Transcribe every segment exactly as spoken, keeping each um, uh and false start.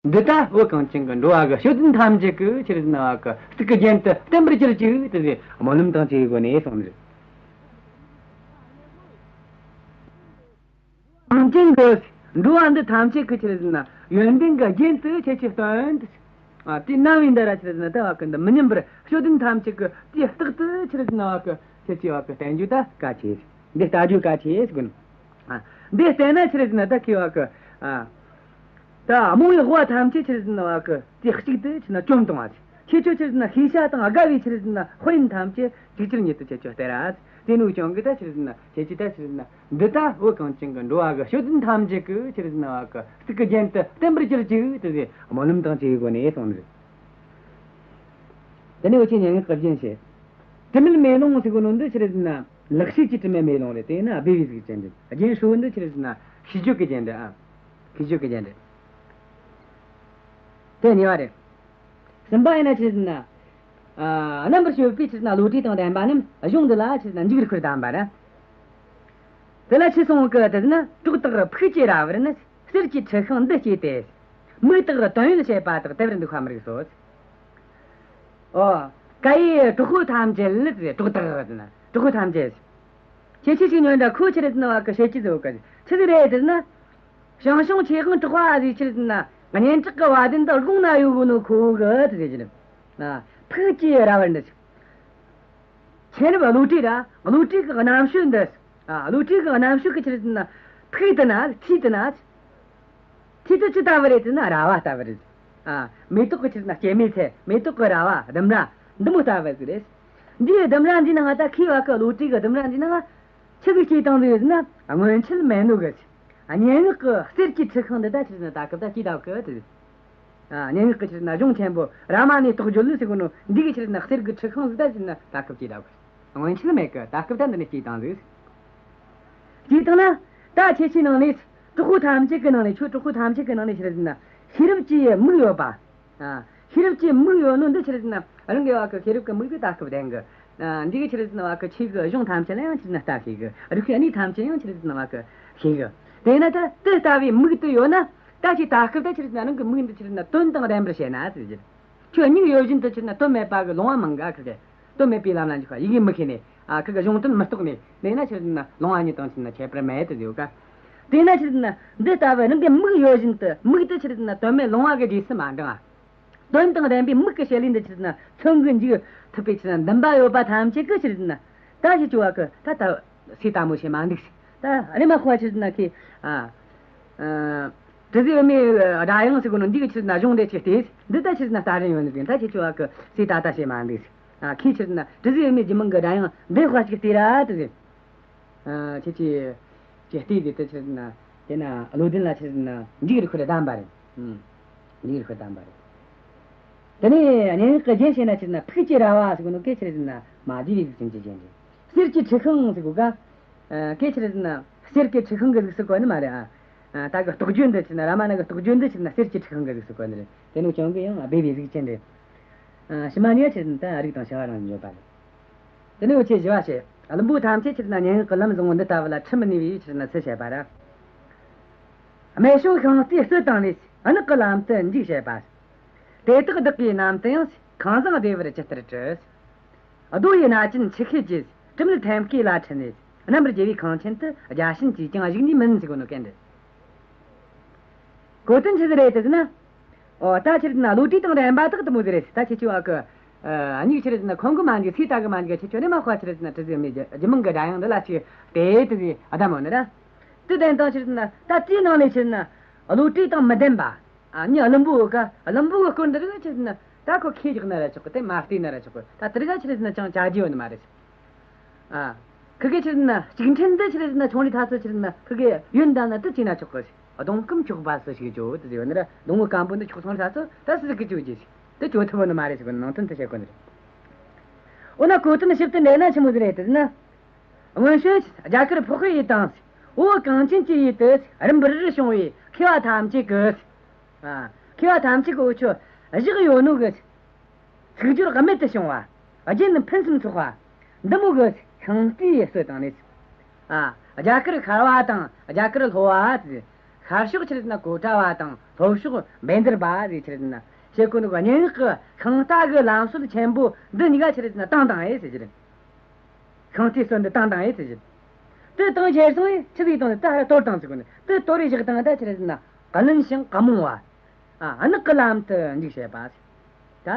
འདི་ལྟ་བུ་གངས་ཅན་གྱི་འགྲོ་བ་གི་དཔྱོད་ལྡན་ཐམས་ཅད་ཀྱི་ཆི་རེད་ཟེར་ན་བ་གི་གཙུག་གི་རྒྱན་དུ་བརྟན་པར་གྱུར་ཅིག་དེ་ཟེར་སྨོན་ལམ་དང་བཅས་པའི་སྒོ་ནས་གསུངས་ནི་རེད། གངས་ཅན་གྱི་འགྲོ་བ་འདི་ཐམས་ཅད་ཀྱི་ཆི་རེད་ཟེར་ན་ཡོན་ཏན་གྱི་རྒྱན་དུ་ཁྱེད་ཀྱིས་སྟོན་ཏེ། ཨ། དེ་ནམ་ཡིན་ད་ར་ཆི་རེད་ཟེར་ན་ད་བ་གི་འདི་མི་ཉམས་པར་དཔྱོད་ལྡན་ཐམས་ཅད་ཀྱི་དེ་རྟག་ཏུ་ཆི་རེད་ཟེར་ན་བ་གི་ཁྱེད་ཀྱིས་བ་གི་བསྟན་རྒྱུ་ད་གལ་ཆེ། འདི་ལྟ་རྒྱུ་གལ་ཆེ་ཟེར་གི་ནོ། ཨ། འདི་བསྟན་ན་ཆི་རེད་ཟེར་ན་ད་ཁྱེད་བ་གི། ཨ། ད་རྨོངས་པའི་དབང་ཐམས་ཅད་ཆི་རེད་ཟེར་ན་བ་གི་དེ་གཅིག་ཏུ་ཆི་རེད་ན་བཅོམ་བཏང་བ་ཆི། ཁྱེད་ཆོ་ཆི་རེད་ཟེར་ན་ཤེས་བྱ་དང་དགའ་བའི་ཆི་རེད་ཟེར་ན་དཔལ་ཡོན་ཐམས་ཅད་ཅིག་ཅར་ཉིད་དུ་ཁྱེད་ཆོ་སྟེར་ར། དེ་ནུ་ཅང་གི་ད་ཆི་རེད་ཟེར་ན་ཁྱེད་ཀྱིས་ད་ཆི་རེད་ཟེར་ན་འདི་ལྟ་བུ་གངས་ཅན་གྱི་འགྲོ་བ་གི་དཔྱོད་ལྡན་ཐམས་ཅད་ཀྱི་ཆི་རེད་ཟེར་ན་བ་གི་གཙུག་གི་རྒྱན་དུ་བརྟན་པར་གྱུར་ཅིག་དེ་ཟེར་སྨོན་ལམ་དང་བཅས་པའི་སྒོ་ནས་གསུངས་ནི་རེད། དེ་ནས་འུ་ཆོས་སྙན་ངག་གི་རྒྱན་བཤད། དྲི་མེད་མེ་ལོང་ཟེར་གོ་ནོ་འདི་ཆི་རེད་ཟེར་ན་ལེགས་བཤད་ཀྱི་དྲི་མེད་མེ་ལོང་རེད། དེ་ན་སྦས་པའི་གཟུགས་ཅན་རེད། རྒྱན་ཧྲིལ་བོ་འདི་ཆི་རེད་ཟེར་ན་ཤིས་བརྗོད་ཀྱི་རྒྱན་རེད། ཨ། ཤིས་བརྗོད་ཀྱི་རྒྱན་རེད། དེ་གཉིས་པ་རེད། གསུམ་པ་ཡིན་ན་ཆི་རེད་ཟེར་ན། ཨ། རྣམ་པར་དཔྱོད་པའི་ཆི་རེད་ཟེར་ན་བློ་གྲོས་དང་ལྡན་པ་རྣམས་གཞུང་འདི་ལ་ཆི་རེད་ཟེར་ན་འཇུག་རིགས་པར་གདམས་པ་རེད། དེ་ལ་ཆི་གསུངས་གི་དེ་ཟེར་ན། གྲོགས་དག་ཕུགས་ཀྱི་ར་བར་ནི། གསེར་གྱི་འཁྲི་ཤིང་འདི་སྐྱེས་ཏེ། མིག་དག་དོན་ཡོད་བྱེད་པ་དག་དེ་བར་འདུག་པ་མི་རིགས་སོ། ཨོ། ཀ་ཡེ་གྲོགས་པོ་ཐམས་ཅད་ལ་ཟེར། གྲོགས་དག་ཟེར་ན་གྲོགས་པོ་ཐམས་ཅད། ཁྱེད་ཆོས་ཤིག་ཉོན་དྲ། ཁོ་ཆི་རེད་ཟེར་ན་བ་གི་བཤད་ཀྱི་ཟེར་གི། ཆི་ཟིག་རེད་ཟེར་ན། ཞང་ཞུང་ཆོས་དབང་གྲགས་པ་ཟིག་ཆི་རེད་ཟེར་ན་སྙན་གྲགས་ཀྱི་བ་དན་དུ་དགོངས་ན་ཡོད་གོ་ནོ་ཁོ་གི་དེ་ཟེར་གྱི་རེད། ཨ། ཕུགས་ཀྱི་ར་བར་འདི། མཁྱེན་རབ་བློ་གྲོས་ར། བློ་གྲོས་ཀྱི་རྣམ་དཔྱོད་འདི། ཨ། བློ་གྲོས་ཀྱི་རྣམ་དཔྱོད་ཀྱི་ཆི་རེད་ཟེར་ན་ཕུགས་དེ་ན། མཐིལ་དེ་ན། མཐིལ་དེ་ཅི་ལྟ་བུ་རེད་ཟེར་ན་ར་བ་ལྟ་བུ་རེད། ཨ། མེ་ཏོག་གི་ཆི་རེད་ཟེར་ན་སྐྱེད་མོས་ཚལ། མེ་ཏོག་གི་ར་བ་ལྡུམ་ར་འདི་མོ་ལྟ་བུ་ཟིག་རེད། འདིའི་ལྡུམ་ར་འདི་ནང་ད་ཁྱེད་བ་གི་བློ་གྲོས་ཀྱི་ལྡུམ་ར་འདི་ནང་ཆི་ཟིག་སྐྱེས་བཏང་འདུག་ཟེར་ན། སྔོན་ཆད་མེད་ནོ་གི། སྙན་ངག་གི་གསེར་གྱི་འཁྲི་ཤིང་འདི་ད་ཆི་རེད་ཟེར་ན་ད་སྐབས་ད་སྐྱེས་བཏང་གི་དེ། ཨ། སྙན་ངག་གི་ཆི་རེད་ཟེར་ན་གཞུང་ཆེན་པོ་རཱ་མ་ཎའི་རྟོགས་བརྗོད་ལས་ཟེར་གོ་ནོ་འདི་གི་ཆི་རེད་ཟེར་ན་གསེར་གྱི་འཁྲི་ཤིང་ཟིག་ད་ཆི་རེད་ཟེར་ན་ད་སྐབས་སྐྱེས་བཏང་གི། སྔོན་ཆད་མེད་གི། ད་སྐབས་ད་འདི་ནས་སྐྱེས་བཏང་ཟིག། སྐྱེས་བཏང་ན་ད་ཁྱེད་ཆོའི་ནང་ནས། གྲོགས་པོ་ཐམས་ཅད་ཀྱི་ནང་ནས། ཁྱོད་གྲོགས་པོ་ཐམས་ཅད་ཀྱི་ནང་ནས་ཆི་རེད་ཟེར་ན་ཤེས་རབ་ཀྱི་མིག་ཡོད་པ། ཨ། ཤེས་རབ་ཀྱི་མིག་ཡོད་ནོ་འདི་ཆི་རེད་ཟེར་ན་རང་གི་བ་གི་ཤེས་རབ་ཀྱི་མིག་གིས་ད་སྐབས་ལྡན་གི། ཨ། འདི་གིས་ཆི་རེད་ཟེར་ན་བ་གི་ཆོས་ཀྱི་གཞུང་ཐམས་ཅད་ལ་ཡང་ཆི་རེད་ཟེར་ན་ལྟ་ཤེས་གི། རིག་པའི་གནས་ཐམས་ཅད་ཡང་ཆི་རེད་ཟེར་ན་བ་གི་ཤེས་གི། དེས་ན་ད་དེ་ལྟ་བུའི་མིག་དེ་ཡོད་ན། ད་ཁྱེད་ད་སྐབས་ད་ཆི་རེད་ཟེར་ན་རང་གི་མིག་འདི་ཆི་རེད་ཟེར་ན་དོན་དང་ལྡན་པར་བྱས་ན་ཟེར་གྱི། ཁྱོད་མིག་ཡོད་བཞིན་དུ་ཆི་རེད་ཟེར་ན་དོན་མེད་པ་གི་ལོང་བ་མང་ག། ཁི་གེ་དོན་མེད་པའི་ལམ་ལ་འཇུག་པ། ཡི་གེ་མི་ཤེས་ནས། ཨ། ཁི་གེ་གཞུང་དོན་མི་རྟོགས་ནས་ནས་ན་ཆི་རེད་ཟེར་ན་ལོང་བ་ཉིད་དང་ཆི་རེད་ཟེར་ན་ཁྱད་པར་མེད་དུ་ཡོད་ག། དེས་ན་ཆི་རེད་ཟེར་ན་འདི་ལྟ་བུ་རང་གི་མིག་ཡོད་བཞིན་དུ། མིག་དེ་ཆི་རེད་ཟེར་ན་དོན་མེད་ལོང་བ་གི་རྗེས་སུ་མ་འབྲང་ང་། དོན་དང་ལྡན་པའི་མིག་གི་བྱེད་ལས་འདི་ཆི་རེད་ཟེར་ན་མཚོན་གྱི་འཇུག་ཐུབ་པའི་ཆི་རེད་ཟེར་ན་འདུན་པ་ཡོད་པ་ཐམས་ཅད་ཀྱིས་ཆི་རེད་ཟེར་ན། ད་ཞིག་ཅུ་བ་གི་ད་ད་སུས་ལྟ་མོ་བྱེད་མ་འདུག་ཟེར། ད་རེ་མ་ཁོ་ཆི་རེད་ཟེར་ན་ཁི། ཨ། ཨ། དྲི་ཟའི་བུ་མོའི་སྒྲ་དབྱངས་ཟེར་གོ་ནོ་འདི་གི་ཆི་རེད་ཟེར་ན་གཞུང་འདི་ཅིག་བལྟས། འདི་ད་ཆི་རེད་ཟེར་ན་ལྟ་རིན་ཡོད་ནི་ཟིག། ད་ཁྱེད་ཆོ་བ་གི་སུས་ད་ལྟ་བྱེད་མ་འདུག་ཟེར། ཨ། ཁྱེད་ཆི་རེད་ཟེར་ན་དྲི་ཟའི་བུ་མོའི་རྒྱུད་མངས་གི་སྒྲ་དབྱངས་འདི་དཔེ་ཅིག་བལྟས་ར་དེ་ཟེར། ཨ། ཁྱེད་ཀྱིས་ཅིག་བལྟས་དེ་དེ་ཆི་རེད་ཟེར་ན། དེ་ན་བློ་ལྡན་ལ་ཆི་རེད་ཟེར་ན་འཇུག་རིགས་པར་གདམས་པ་རེད། ཨང་། འཇུག་རིགས་པར་གདམས་པ་རེད། དེ་ནས་སྙན་ངག་གི་རྒྱན་བཤད་ན་ཆི་རེད་ཟེར་ན་ཕུགས་ཀྱི་ར་བ་ཟེར་གོ་ནོ་གན་ཆི་རེད་ཟེར་ན་མ་བསྡུས་པའི་གཟུགས་ཅན་གྱི་རྒྱན་རེད། གསེར་གྱི་འཁྲི་ཤིང་ཟེར་གོ་ག། ཨ། གན་ཆི་རེད་ཟེར་ན་གསེར་གྱི་འཁྲི་ཤིང་གི་གཟུགས་སུ་བཀོད་ནི་མ་རེད། ཨ། ཨ། ད་གི་རྟོགས་བརྗོད་འདི་ཆི་རེད་ཟེར་ན་རཱ་མ་ན་གི་རྟོགས་བརྗོད་འདི་ཆི་རེད་ཟེར་ན་གསེར་གྱི་འཁྲི་ཤིང་གི་གཟུགས་སུ་བཀོད་ནི་རེད། དེ་ནོ་ཅང་གི་ཡང་སྦས་པའི་གཟུགས་ཅན་རེད། ཨ། ཕྱི་མ་གཉིས་ཆི་རེད་ཟེར་ན་ད་རིགས་དང་བྱ་བ་རང་བཞིན་བརྗོད་པ་རེད། དེ་ནས་འུ་ཆོས་བཞི་བ་བཤད། བླུན་པོ་ཐམས་ཅད་ཆི་རེད་ཟེར་ན་སྙན་ངག་གི་ལམ་བཟང་བོ་འདི་ལྟ་བུ་ལ་ཁྲིད་མི་ནུས་པའི་ཆི་རེད་ཟེར་ན་ཚུལ་བཤད་པ་རེད། རྨད་བྱུང་ཤིང་རྟའི་སྲོལ་དང་ལས། གནག་གི་ལམ་དུ་འཇུག་བྱེད་པ། དེ་དག་བདག་གིས་ནམ་དུ་ཡང་། ཁང་བཟང་བདེ་བར་ཇི་ལྟར་བཀྲི། རྡོ་ཡི་སྣ་ཅན་ཆུ་ཤེལ་གྱི། དྲི་མེད་ཐེམ་སྐས་ལ་ཁྲིད་ནས། རྣམ་པར་རྒྱལ་བའི་ཁང་ཆེན་དུ། བརྒྱ་བྱིན་གྱིས་ཀྱང་གཞུག་ནུས་མིན་ཟེར་གོ་ནོ་གན་རེད། གོ་དོན་ཆི་ཟིག་རེད་ཟེར་ན། ཨོ། ད་ཆི་རེད་ཟེར་ན་བློ་གྲོས་དང་ལྡན་པ་དག་དེ་མོ་ཟིག་རེད། ད་ཁྱེད་ཆོ་བ་གི། ཨ། མྱིག་ཆི་རེད་ཟེར་ན་ཁོང་གི་མ་འཇིག། སུས་ལྟ་གི་མ་འཇིག། ཁྱེད་ཆོ་ནི་མ་ཁོ་ཆི་རེད་ཟེར་ན་དྲི་ཟའི་བུ་མོའི་རྒྱུད་མངས་གི་སྒྲ་དབྱངས་འདི་ལ་ཅིག་བལྟས་དེ་ཟིག་ཨ་ད་མོ་ནི་ར། དེ་ལྡན་དང་ཆི་རེད་ཟེར་ན་ད་དེའི་ནང་ནས་ཆི་རེད་ཟེར་ན་བློ་གྲོས་དང་མི་ལྡན་པ། ཨ། མྱི་བླུན་པོ་གི། བླུན་པོ་གི་སྐོར་འདི་རིགས་ཆི་རེད་ཟེར་ན་ད་ཁོ་ཁས་བཞག་ན་ར་ཆོག་གི། དེ་མ་བལྟས་ན་ར་ཆོག་གི། ད་དེ་རིགས་ཆི་རེད་ཟེར་ན་ཅང་བྱ་རྒྱུ་ཡོད་ནི་མ་རེད། ཨ། ཁི་གེ་ཆི་རེད་ཟེར་ན་ལྕུག་ཕྲན་འདི་ཆི་རེད་ཟེར་ན་ཆུང་རིང་ཐ་ཚོ་ཆི་རེད་ཟེར་ན་ཁི་གེ་ཡོན་ཏན་ན་དེ་བྱས་ན་ཆོག་གི། སྡོང་སྐམ་འཁྱོག་པ་སུ་ཞིག་བྱོ་དེ་ཟེར་བ་ནི་ར། སྡོང་བོ་སྐམ་པོ་འདི་འཁྱོག་སོང་ཐ་ཚོ་ད་སུ་ཟིག་གིས་བྱོ་རྒྱུ་ཞིག། དེ་བྱོ་ཐུབ་བོ་ནི་མ་རེད་ཟེར་གི། ནང་དོན་དེ་བཤད་གོ་ནི་རེད། འོ་ན་གོ་དོན་ཞིབ་ཏུ་འགྲེལ་ན་ཆི་མོ་ཟིག་རེད་ཟེར་ན། སྔོན་བྱོན་རྒྱ་གར་འཕགས་པའི་ཡུལ་དང་། བོད་གངས་ཅན་གྱི་ཡུལ་དུ་རིམ་པར་བྱུང་བའི་མཁས་པ་ཐམས་ཅད་ཀྱི། ཨ། མཁས་པ་ཐམས་ཅད་ཀྱི་འུ་ཆོ་བཞག་ཡོད་ནོ་གི། ཚིག་སྦྱོར་རྨད་དུ་བྱུང་བ། རྒྱན་ཕུན་སུམ་ཚོགས་པ། འདི་མོ་གི་ཤིང་རྟའི་སྲོལ་དང་ལས། ཨ། རྒྱ་གར་ཤར་བ་དང་རྒྱ་གར་ལྷོ་བ་དེ། ཤར་ཕྱོགས་ཆི་རེད་ཟེར་ན་གཽ་ཌ་བ་དང་ལྷོ་ཕྱོགས་བཻ་དརྦྷ་ཟེར་ཆི་རེད་ཟེར་ན་བྱེད་གོ་ནོ་གི་སྙན་ངག་གི་ཤིང་རྟ་གི་ལམ་སྲོལ་ཆེན་པོ་འདི་གཉིས་ཀ་ཆི་རེད་ཟེར་ན་བཏང་བཏང་ཨེ་ཟེར་གྱི་རེད། ཤིང་རྟའི་སྲོལ་འདི་བཏང་བཏང་ཨེ་ཟེར་གྱི་རེད། དེ་བཏང་ཁྱེར་སོང་ངས་ཆི་ཟིག་བཏང་ནས་ད་ཧར་གཏོར་བཏང་ཟེར་གོ་ནི། དེ་གཏོར་རེ་བཞག་བཏང་ད་ཆི་རེད་ཟེར་ན་བླུན་ཞིང་རྨོངས་པ། ཨ། གནག་གི་ལམ་དུ་འཇུག་བྱེད་པ། ད་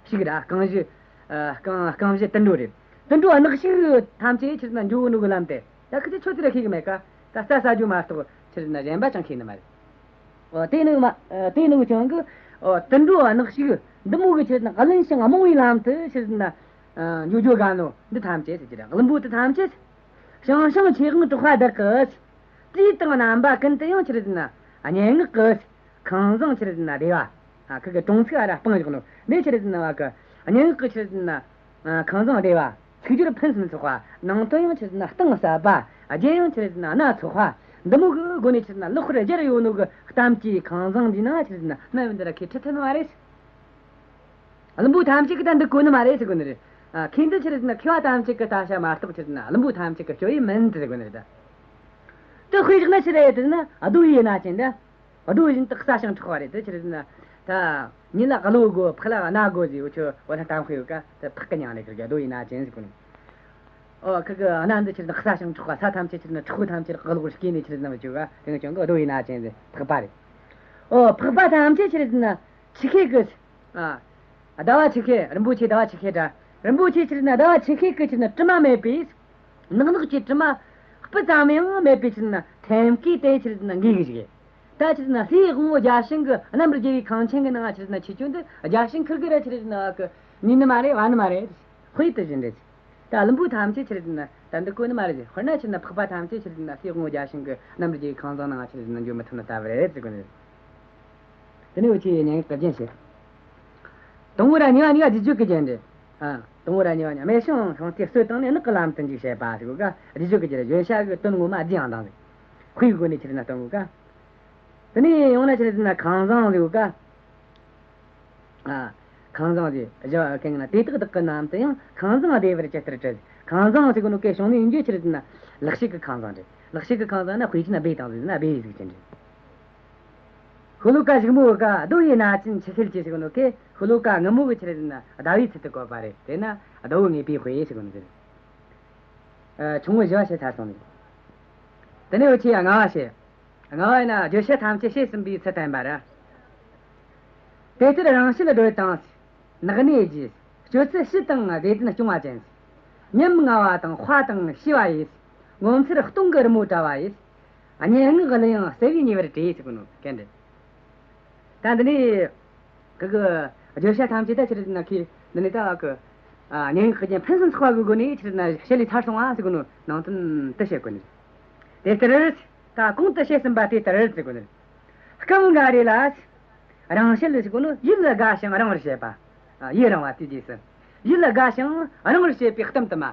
ཞིག་ར་རྐང་བཞི། ཨ། རྐང་རྐང་བཞི་དུད་འགྲོ་རེད། དུད་འགྲོ་གནག་ཞིག་ཐམས་ཅད་ཆི་རེད་ཟེར་ན་འགྲོ་གི་ནོ་གི་ལམ་དེ། ད་ཁི་ཆོས་ཆོས་དེ་ར་ཤེས་གི་མེད་ཀ། ད་རྩྭ་ཟ་རྒྱུ་མ་གཏོགས་ཆི་རེད་ཟེར་ན་གཞན་པ་ཅང་ཤེས་ནི་མ་རེད། འོ། དེ་ནི་མ། ཨ། དེ་ནི་ཀྱང་གི། འོ། དུད་འགྲོ་གནག་ཞིག་འདི་མོ་གི་ཆི་རེད་ཟེར་ན་བླུན་ཞིང་རྨོངས་པའི་ལམ་དུ་ཆི་རེད་ཟེར་ན། ཨ། འགྲོ་རྒྱུ་དགའ་ནོ་འདི་ཐམས་ཅད་ཟེར་གྱི་རེད། བླུན་པོ་དེ་ཐམས་ཅད། ཞང་ཞུང་ཆོས་དབང་གྲགས་པ་བདག་གིས། དུས་དང་རྣམ་པ་ཀུན་ཏུ་ཡང་ཆི་རེད་ཟེར་ན་སྙན་ངག་གི་ཁང་བཟང་ཆི་རེད་ཟེར་ན་བདེ་བ། ཨ། ཁི་གི་གྲོང་ཚིག་ཨ་ར་སྤངས་བཞག་ནོ་ནས་ཆི་རེད་ཟེར་ན་བ་གི་སྙན་ངག་གི་ཆི་རེད་ཟེར་ན། ཨ། ཁང་བཟང་བདེ་བ། ཚིག་སྦྱོར་ཕུན་སུམ་ཚོགས་པ། ནང་དོན་ཡང་ཆི་རེད་ཟེར་ན་གཏིང་ཟབ་པ། རྒྱན་ཡང་ཆི་རེད་ཟེར་ན་སྣ་ཚོགས་པ། འདི་མོ་གི་སྒོ་ནས་ཆི་རེད་ཟེར་ན་ལེགས་པར་སྦྱར་ཡོད་ནོ་གི་གཏམ་གྱི་ཁང་བཟང་འདི་ན་ཆི་རེད་ཟེར་ན་སྨན་བུ་འདི་ར་ཁས་ཁྲིད་ཐུབ་ནི་མ་རེད། བླུན་པོ་ཐམས་ཅད་ཀྱིས་ད་འདི་གོ་ནི་མ་རེད་ཟེར་གོ་ནི་རེད། ཨ། ཁོས་འདི་ཆི་རེད་ཟེར་ན་མཁས་པ་ཐམས་ཅད་ཀྱི་བལྟ་བྱ་མ་གཏོགས་ཆི་རེད་ཟེར་ན་བླུན་པོ་ཐམས་ཅད་ཀྱི་སྤྱོད་ཡུལ་མིན་ཟེར་གོ་ནི་རེད་ད། དེ་དཔེ་བཞག་ན་ཆི་རེད་ཟེར་ན་རྡོ་ཡི་སྣ་ཅན་ད། རྡོ་བཞིན་དུ་སྲ་ཞིང་མཁྲེགས་པ་རེད། དེ་ཆི་རེད་ཟེར་ན། ད་མྱི་ལ་བློ་དགོས། ཕག་ལ་སྣ་དགོས་ཟེར། འུ་ཆོ་བོད་ལ་གཏམ་དཔེ་ཡོད་ཀ། དེ་ཕག་གི་མྱིང་ལ་ཁིར་གི་རྡོ་ཡི་སྣ་ཅན་ཟེར་གོ་ནི། ཨོ། ཁི་གི་སྣ་འདི་ཆི་རེད་ཟེར་ན་སྲ་ཞིང་མཁྲེགས་པ། ས་ཐམས་ཅད་ཆི་རེད་ཟེར་ན་མཁྲེགས་པོ་ཐམས་ཅད་གློག་གིས་སྐྱེས་ནས་ཆི་རེད་ཟེར་ན་བཅུག་ག། དེ་ངས་ཀྱང་གི་རྡོ་ཡི་སྣ་ཅན་ཟེར། ཕག་པ་རེད། ཨོ། ཕག་པ་ཐམས་ཅད་ཆི་རེད་ཟེར་ན་ཆུ་ཤེལ་གི། ཨ། ཟླ་བ་ཆུ་ཤེལ། རིན་པོ་ཆེ་ཟླ་བ་ཆུ་ཤེལ་འདྲ། རིན་པོ་ཆེ་ཆི་རེད་ཟེར་ན་ཟླ་བ་ཆུ་ཤེལ་གི་ཆི་རེད་ཟེར་ན་དྲི་མ་མེད་པའི། ནག་ནོག་གི་དྲི་མ་སྤུ་ཙམ་ཡང་མེད་པའི་ཆི་རེད་ཟེར་ན་ཐེམ་སྐས་དེ་ཆི་རེད་ཟེར་ན་འགོས་གི་བཞག། ད་ཆི་རེད་ཟེར་ན་ལྷའི་དབང་པོ་བརྒྱ་བྱིན་གི་རྣམ་པར་རྒྱལ་བའི་ཁང་ཆེན་གི་ནང་ང་ཆི་རེད་ཟེར་ན་ཆི་ཆོ་འདི་བརྒྱ་བྱིན་ཁིར་གི་ར་ཆི་རེད་ཟེར་ན་བ་གི་ཉན་ནི་མ་རེད། བ་ནི་མ་རེད། དཔེ་དེ་བཞིན་རེད། ད་བླུན་པོ་ཐམས་ཅད་ཆི་རེད་ཟེར་ན་ད་འདི་གོ་ནི་མ་རེད། དཔེར་ན་ཆི་རེད་ཟེར་ན་ཕག་པ་ཐམས་ཅད་ཆི་རེད་ཟེར་ན་ལྷའི་དབང་པོ་བརྒྱ་བྱིན་གི་རྣམ་པར་རྒྱལ་བའི་ཁང་བཟང་ནང་ང་ཆི་རེད་ཟེར་ན་འགྱོ་མི་ཐུབ་ནི་ལྟ་བུ་རེད་ཟེར་གོ་ནི་རེད། དེ་ནས་འུ་ཆོས་སྙན་ངག་གི་རྒྱན་བཤད། དང་པོ་ར་གཉིས་པ་གཉིས་ཀ་རྗེས་འཇུག་གི་རྒྱན་རེད། ཨ། དང་པོ་ར་གཉིས་པ་གཉིས་པ། རྨད་བྱུང་ཤིང་རྟའི་སྲོལ་བཏང་ནས་གནག་གི་ལམ་དུ་འཇུག་བྱེད་པ་ཟེར་གོ་ཀ། རྗེས་འཇུག་གི་རྒྱན་རེད། བརྗོད་བྱ་གི་དོན་ངོ་མ་བསྡུས་ཡང་དང་ཟེར། དཔེའི་སྒོ་ནས་ཆི་རེད་ཟེར་ན་སྟོན་གོ་ཀ། དེ་ནས་ཡང་ན་ཆི་རེད་ཟེར་ན་ཁང་བཟང་ཟེར་གོ་ཀ། ཨ། ཁང་བཟང་ཟེར། བཞི་བ་གན་ན་དེ་དག་བདག་གི་རྣམས་དུ་ཡང་། ཁང་བཟང་བདེ་བར་ཇི་ལྟར་བཀྲི། ཁང་བཟང་ཟེར་གོ་ནོ་གན་བྱུང་ནས་ཡིན་རྒྱུ་ཆི་རེད་ཟེར་ན་ལེགས་བཤད་ཀྱི་ཁང་བཟང་རེད། ལེགས་བཤད་ཀྱི་ཁང་བཟང་ན་དཔེ་ཅན་སྦས་བཏང་ཟེར་ན་སྦས་གཟུགས་ཅན་རེད། ཤོ་ལོ་ཀ་གཞུག་མ་བོ་ཀ་རྡོ་ཡི་སྣ་ཅན་ཆུ་ཤེལ་གྱི་ཟེར་གོ་ནོ་གན་ཤོ་ལོ་ཀ་སྔ་མོ་གི་ཆི་རེད་ཟེར་ན་ཟླ་བོའི་ཚུལ་དུ་བཀོད་པ་རེད། དེ་ན་ཟླ་བོ་དངོས་པོའི་དཔེ་ཟེར་གོ་ནོ་ཟེར། ཨ། ཆུང་ངུ་བཞི་བ་བཤད་ཚར་སོང་ནས། དེ་ནས་འུ་ཆོས་ལྔ་བ་བཤད། ལྔ་བ་ཡིན་ན་བརྗོད་བྱ་ཐམས་ཅད་བཤད་ཟིན་པའི་ཚུལ་བསྟན་པ་རེད། དེ་ལྟར་རང་བཤད་སྒྲོས་དང་། ནགས་གནས་རྗེ། སྤྱོད་ཚུལ་ཞི་དང་བདེ་ལྡན་སྐྱོང་བ་ཅན། ཉམ་ང་བ་དང་དཔའ་དང་ཞི་བ་ཡིས། ངོ་མཚར་སྟོང་གི་རི་མོ་བཀྲ་བ་ཡིས། སྙན་ངག་གླུ་དབྱངས་གསལ་བས་ཉེ་བར་བྲིས་ཟེར་གོ་ནོ་གན་རེད། ད་འདི་ནས་ཁི་གི་བརྗོད་བྱ་ཐམས་ཅད་ད་ཆི་རེད་ཟེར་ན་ཁི་འདི་ནས་ད་བ་གི། ཨ། སྙན་ངག་གི་རྒྱན་ཕུན་སུམ་ཚོགས་པ་གི་སྒོ་ནས་ཆི་རེད་ཟེར་ན་བཤད་ལས་ཚར་སོང་བ་ཟེར་གོ་ནོ་ནང་དོན་དེ་བཤད་གོ་ནི། དེ་ལྟར། ད་གོང་དུ་བཤད་ཟིན་པ་དེ་ལྟར་ཟེར་གོ་ནི། སྐབས་འགའ་རེ་ལ། རང་བཤད་ཟེར་གོ་ནོ་ཡིད་ལ་དགའ་ཞིང་རིང་བར་བྱེད་པ། ཨ། ཡིད་རིང་བ་དེའི་རྗེས་སུ། ཡིད་ལ་དགའ་ཞིང་རིང་བར་བྱེད་པའི་གཏམ་དུ་མ།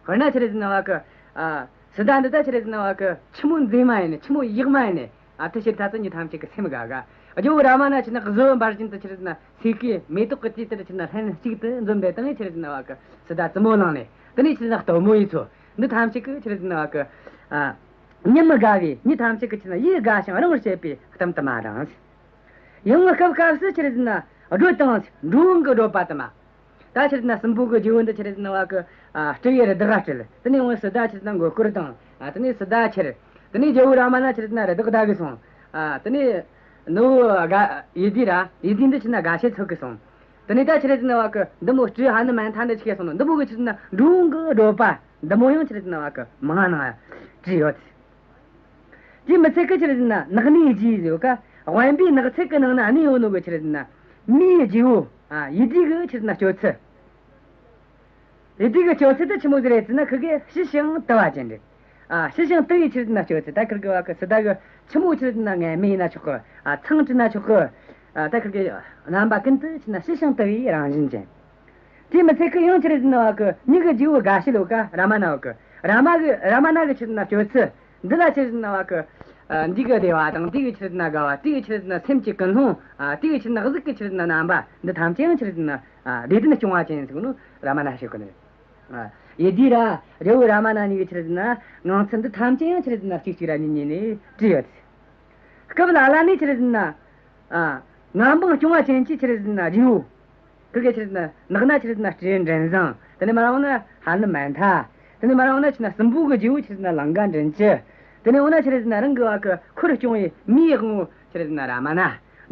དཔེར་ན་ཆི་རེད་ཟེར་ན་བ་གི། ཨ། སི་ཏཱ་འདི་ད་ཆི་རེད་ཟེར་ན་བ་གི་ཆི་མོ་མཛེས་མ་ཡིན་ནི། ཆི་མོ་ཡག་མ་ཡིན་ནི། ཨ། དེ་ཕྱིར་ད་ཚོ་མྱི་ཐམས་ཅད་ཀྱི་སེམས་དགའ་ག། ཇོ་བོ་རཱ་མ་ན་ཆི་ཟེར་ན་གཟི་འོད་འབར་བཞིན་དུ་ཆི་རེད་ཟེར་ན་སོས་ཀའི་མེ་ཏོག་གི་དུས་ལྟར་ཆི་ཟེར་ན་ལྷན་ཅིག་ཏུ་འཛོམས་པའི་སྟེང་ཆི་རེད་ཟེར་ན་བ་གི་སི་ཏཱ་བཙུན་མོ་ལངས་ནས། དེ་ནས་ཆི་ཟེར་ན་སྟོན་མོ་ཡི་ཚོ་འདི་ཐམས་ཅད་ཀྱིས་ཆི་རེད་ཟེར་ན་བ་གི། ཨ། ཉམས་དགའ་བའི། མྱི་ཐམས་ཅད་ཀྱི་ཆི་ཟེར་ན་ཡིད་དགའ་ཞིང་རིང་བར་བྱེད་པའི་གཏམ་དུ་མ་དང་། ཡང་སྐབས་སྐབས་སུ་ཆི་རེད་ཟེར་ན་སྒྲོ་དང་འགྲོ་འོང་གི་བགྲོད་པ་དུ་མ། ད་ཆི་རེད་ཟེར་ན་སྲིན་པོ་གི་རྗེ་བོ་འདི་ཆི་རེད་ཟེར་ན་བ་གི། ཨ། སྤྲུལ་པའི་རི་དྭགས་སྤྲུལ། དེ་ནས་འོང་སི་ཏཱ་ཆི་རེད་ཟེར་ན་མགོ་སྐོར་བཏང་། ཨ། དེ་ནས་སི་ཏཱ་ཁྱེར། དེ་ནས་ཇོ་བོ་རཱ་མ་ན་ཆི་རེད་ཟེར་ན་རི་དྭགས་བདའ་གི་སོང་། ཨ། དེ་ནས་ནུ་བོ་དགའ། ཡེ་དི་ར། ཡེ་དི་འདི་ཆི་ཟེར་ན་དགའ་བྱེད་འཚོལ་གི་སོང་། དེ་ནས་ད་ཆི་རེད་ཟེར་ན་བ་གི་འདི་མོ་སྤྲེའུ་ཧ་ནུ་མན་ཐ་འདི་ཆི་གེ་སོང་ནོ། འདི་མོ་གི་ཆི་ཟེར་ན་འགྲོ་འོང་གི་བགྲོད་པ་འདི་མོ་ཡང་ཆི་རེད་ཟེར་ན་བ་གི་མང་ང་བྲིས་ཡོད། དེ་མི་ཚད་གི་ཆི་རེད་ཟེར་ན་ནགས་གནས་རྗེ་ཟེར་བ་ཀ། དབེན་པའི་ནགས་ཚལ་གི་ནང་ན་གནས་ཡོད་ནོ་གི་ཆི་རེད་ཟེར་ན་མིའི་རྗེ་བོ། ཨ། ཡེ་དི་གི་ཆི་རེད་ཟེར་ན་སྤྱོད་ཚུལ། ཡེ་དི་གི་སྤྱོད་ཚུལ་དེ་ཆི་མོ་ཟིག་རེད་ཟེར་ན་ཁི་གེ་ཞི་ཞིང་དུལ་བ་ཅན་རེད། ཨ། ཞི་ཞིང་དུལ་བའི་ཆི་རེད་ཟེར་ན་སྤྱོད་ཚུལ། ད་ཁིར་གི་བ་གི་སི་ཏཱ་གི་ཆི་མོ་ཆི་རེད་ཟེར་ན་ངན་སྨྲས་ན་ཆོག་གི། ཨ། མཚང་བྲུས་ན་ཆོག་གི། ཨ། ད་ཁིར་གི་རྣམ་པ་ཀུན་ཏུ་ཆི་ཟེར་ན་ཞི་ཞིང་དུལ་བའི་རང་བཞིན་ཅན། དེ་མི་ཚད་གི་ཡང་ཆི་རེད་ཟེར་ན་བ་གི་མྱི་གི་རྗེ་བོ་དགའ་བྱེད་ལོ་ཀ་རཱ་མ་ན་བ་གི། རཱ་མ་གི། རཱ་མ་ན་གི་ཆི་ཟེར་ན་སྤྱོད་ཚུལ་འདི་ལ་ཆི་ཟེར་ན་བ་གི། ཨ། འདི་གི་བདེ་བ་དང་། དེ་གི་ཆི་ཟེར་ན་དགའ་བ། དེ་གི་ཆི་ཟེར་ན་སེམས་ཀྱི་ཀུན་སློང་། ཨ། དེ་གི་ཆི་ཟེར་ན་གཟུགས་ཀྱི་ཆི་ཟེར་ན་རྣམ་པ་འདི་ཐམས་ཅད་ཡང་ཆི་ཟེར་ན། ཨ། བདེ་ལྡན་སྐྱོང་བ་ཅན་ཟེར་གོ་ནོ་རཱ་མ་ན་ཞིག་གོ་ནི། ཨ། ཡེ་དི་ར་ཇོ་བོ་རཱ་མ་ན་གཉིས་ཀྱི་ཆི་ཟེར་ན་ངང་ཚུལ་འདི་ཐམས་ཅད་ཡང་ཆི་ཟེར་ན་གཅིག་གཅིག་ར་གཉིས་གཉིས་ནས་བྲིས་ཡོད། སྐབས་ལ་ལ་ནས་ཆི་རེད་ཟེར་ན། ཨ། མངའ་འབངས་སྐྱོང་བ་ཅན་གྱི་ཆི་རེད་ཟེར་ན་རྗེ་བོ། ཁི་གེ་ཆི་རེད་ཟེར་ན་ནགས་ན་ཆི་རེད་ཟེར་ན་སྤྲེའུ་མགྲིན་བཟང་། དེ་ནས་མར་འོང་ན་ཧ་ནུ་མན་ཐ། དེ་ནས་མར་འོང་ན་ཆི་རེད་ཟེར་ན་སྲིན་པོ་གི་རྗེ་བོ་ཆི་རེད་ཟེར་ན་ལང་ཀ་མགྲིན་བཅུ། དེ་ནས་འོང་ན་ཆི་རེད་ཟེར་ན་རང་གི་བ་གི་འཁོར་སྐྱོང་བའི་མིའི་དབང་བོ་ཆི་རེད་ཟེར་ན་རཱ་མ་ན།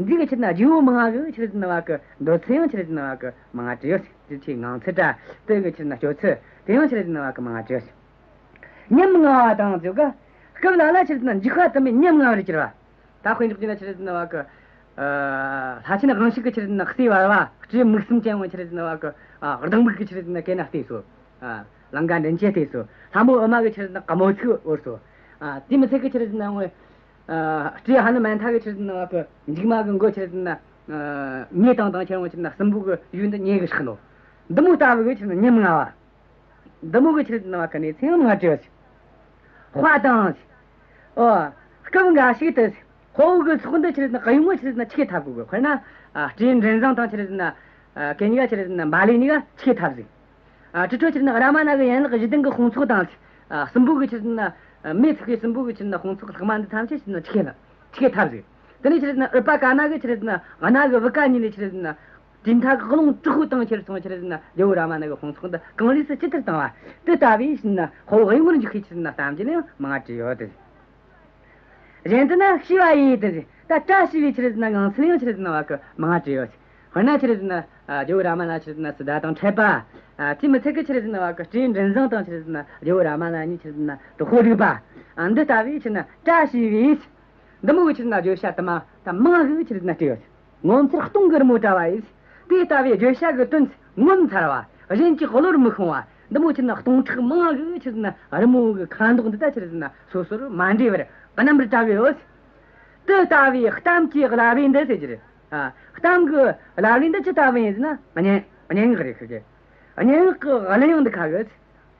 འདི་གི་ཆི་རེད་ཟེར་ན་རྗེ་བོ་མང་ང་གི་ཆི་རེད་ཟེར་ན་བ་གི་འདོད་ཚུལ་ཡང་ཆི་རེད་ཟེར་ན་བ་གི་མང་ང་བྲིས་ཡོད། དེ་ཆི་ངང་ཚུལ་དྲ་དེ་གི་ཆི་རེད་ཟེར་ན་སྤྱོད་ཚུལ་དེ་ཡང་ཆི་རེད་ཟེར་ན་བ་གི་མང་ང་བྲིས་ཡོད། ཉམ་ང་བ་དང་ཟེར་ག། སྐབས་ལ་ལ་ཆི་རེད་ཟེར་ན་འཇིགས་པ་དུ་མའི་ཉམ་ང་བར་གྱུར་པ། ད་དཔེ་འཇོག་རྒྱུ་ན་ཆི་རེད་ཟེར་ན་བ་གི། ཨ། ལྷ་ཆེན་དབང་ཕྱུག་གི་ཆི་རེད་ཟེར་ན་སྲས་བར་བ་སྤྲེའུ་མིག་གསུམ་ཅན་བོ་ཆི་རེད་ཟེར་ན་བ་གི། ཨ། སྡང་མིག་གི་ཆི་རེད་ཟེར་ན་གན་ན་བལྟས་སོ། ཨ། ལང་ཀ་མགྲིན་བཅུ་བལྟས་སོ། ལྷ་མོ་ཨུ་མ་གི་ཆི་རེད་ཟེར་ན་ཀ་མོ་ཚིག་བོར་སོ། ཨ། དེ་མི་ཚད་གི་ཆི་རེད་ཟེར་ན་བ་གི། ཨ། སྤྲེའུ་ཧ་ནུ་མན་ཐ་གི་ཆི་རེད་ཟེར་ན་བ་གི་མཇུག་མ་གི་མགོ་ཆི་རེད་ཟེར་ན། ཨ། མེ་བཏང་བཏང་ཁྱེར་འོང་ཆི་རེད་ཟེར་ན་སྲིན་པོ་གི་ཡུལ་འདི་མེ་གིས་བསྲེགས་ནོ། འདི་མོ་ལྟ་བུ་གི་ཆི་རེད་ཟེར་ན་ཉམ་ང་བ། འདི་མོ་གི་ཆི་རེད་ཟེར་ན་བ་གི་གནས་ཚུལ་ཡང་མང་ང་བྲིས་ཡོད། དཔའ་དང་། ཨོ། སྐབས་འགའ་ཞིག་ཏུ། དཔའ་བོ་གི་ཚོགས་འདི་ཆི་རེད་ཟེར་ན་གཡུལ་ངོ་ཆི་རེད་ཟེར་ན་ཆི་གེ་འཐབ་གོ་གི། དཔེར་ན། ཨ། སྤྲེའུ་མགྲིན་བཟང་དང་ཆི་རེད་ཟེར་ན། ཨ། གན་གཉིས་ཀ་ཆི་རེད་ཟེར་ན་བཱ་ལི་གཉིས་ཀ་ཆི་གེ་འཐབ་ཟིག། ཨ། དེ་འཕྲོ་ཆི་རེད་ཟེར་ན་རཱ་མ་ན་གི་ཡན་ལག་བཞི་ལྡན་གི་དཔུང་ཚོགས་དང་། ཨ། སྲིན་པོ་གི་ཆི་རེད་ཟེར་ན། ཨ། མེ་ཚིག་གི་སྲིན་པོ་གི་ཆི་རེད་ཟེར་ན་དཔུང་ཚོགས་ལྷག་མ་འདི་ཐམས་ཅད་ཆི་རེད་ཟེར་ན་ཆི་གེ་ལ། ཆི་གེ་འཐབ་ཟིག། དེ་ནས་ཆི་རེད་ཟེར་ན་ཨུ་པ་ཀ་ན་གི་ཆི་རེད་ཟེར་ན་སྣ་གི་བུ་ག་གཉིས་ལས་ཆི་རེད་ཟེར་ན། དུས་མཐའ་གི་རླུང་དྲག་པོ་བཏང་ཁྱེར་སོང་ཆི་རེད་ཟེར་ན་རྒྱལ་བོ་རཱ་མ་ན་གི་དཔུང་ཚོགས་འདི་གང་ལས་སུ་ཇི་ལྟར་བཏང་བ། དེ་ལྟ་བུའི་ཆི་རེད་ཟེར་ན་དཔའ་བོ་གཡུལ་ངོར་འཇུག་པའི་ཆི་རེད་ཟེར་ན་གཏམ་རྒྱུད་ཡང་མང་ང་བྲིས་ཡོད་དེ། གཞན་དུ་ན་ཤེས་པ་ཡིས་དེ་ཟེར། ད་བཀྲ་ཤིས་པའི་ཆི་རེད་ཟེར་ན་ངང་ཚུལ་ཡང་ཆི་རེད་ཟེར་ན་བ་གི་མང་ང་བྲིས་ཡོད། དཔེར་ན་ཆི་རེད་ཟེར་ན། ཨ། རྒྱལ་བོ་རཱ་མ་ན་ཆི་རེད་ཟེར་ན་སཱི་ཏཱ་དང་འཕྲད་པ། ཨ། དེ་མི་ཚད་གི་ཆི་རེད་ཟེར་ན་བ་གི་སྤྲེའུ་མགྲིན་བཟང་དང་ཆི་རེད་ཟེར་ན་རྒྱལ་བོ་རཱ་མ་ན་གཉིས་ཆི་རེད་ཟེར་ན་དུ་ཧོ་སྒྲིག་པ། ཨ། འདི་ལྟ་བུའི་ཆི་རེད་ཟེར་ན་བཀྲ་ཤིས་པའི། འདི་མོ་གི་ཆི་རེད་ཟེར་ན་བརྗོད་བྱ་དུ་མ་ད་མང་གི་ཆི་རེད་ཟེར་ན་བྲིས་ཡོད། ངོ་མཚར་སྟོང་གི་རི་མོ་བཀྲ་བ་ཡིས། དེ་ལྟ་བུའི་བརྗོད་བྱ་གི་དོན་ངོ་མཚར་བ། གཞན་གྱི་བློར་མི་ཤོང་བ། འདི་མོ་ཆི་རེད་ཟེར་ན་སྟོང་ཕྲག་མང་གི་ཆི་རེད་ཟེར་ན་རི་མོ་གི་ཁ་མདོག་འདི་ད་ཆི་རེད་ཟེར་ན་སོ་སོར་མ་འདྲེས་པར་རྣམ་པར་བཀྲ་གི་ཡོད། དེ་ལྟ་བུའི་གཏམ་གྱི་བླ་བྲེ་འདི་ཟེར་གྱི་རེད། ཨ། གཏམ་གྱི་བླ་བྲེ་འདི་ཅི་ལྟ་བུ་ཡིན་ཟེར་ན། སྙན། སྙན་ངག་རེད་ཤག་གི། སྙན་ངག་གི་གླུ་དབྱངས་འདི་ཁ་གི།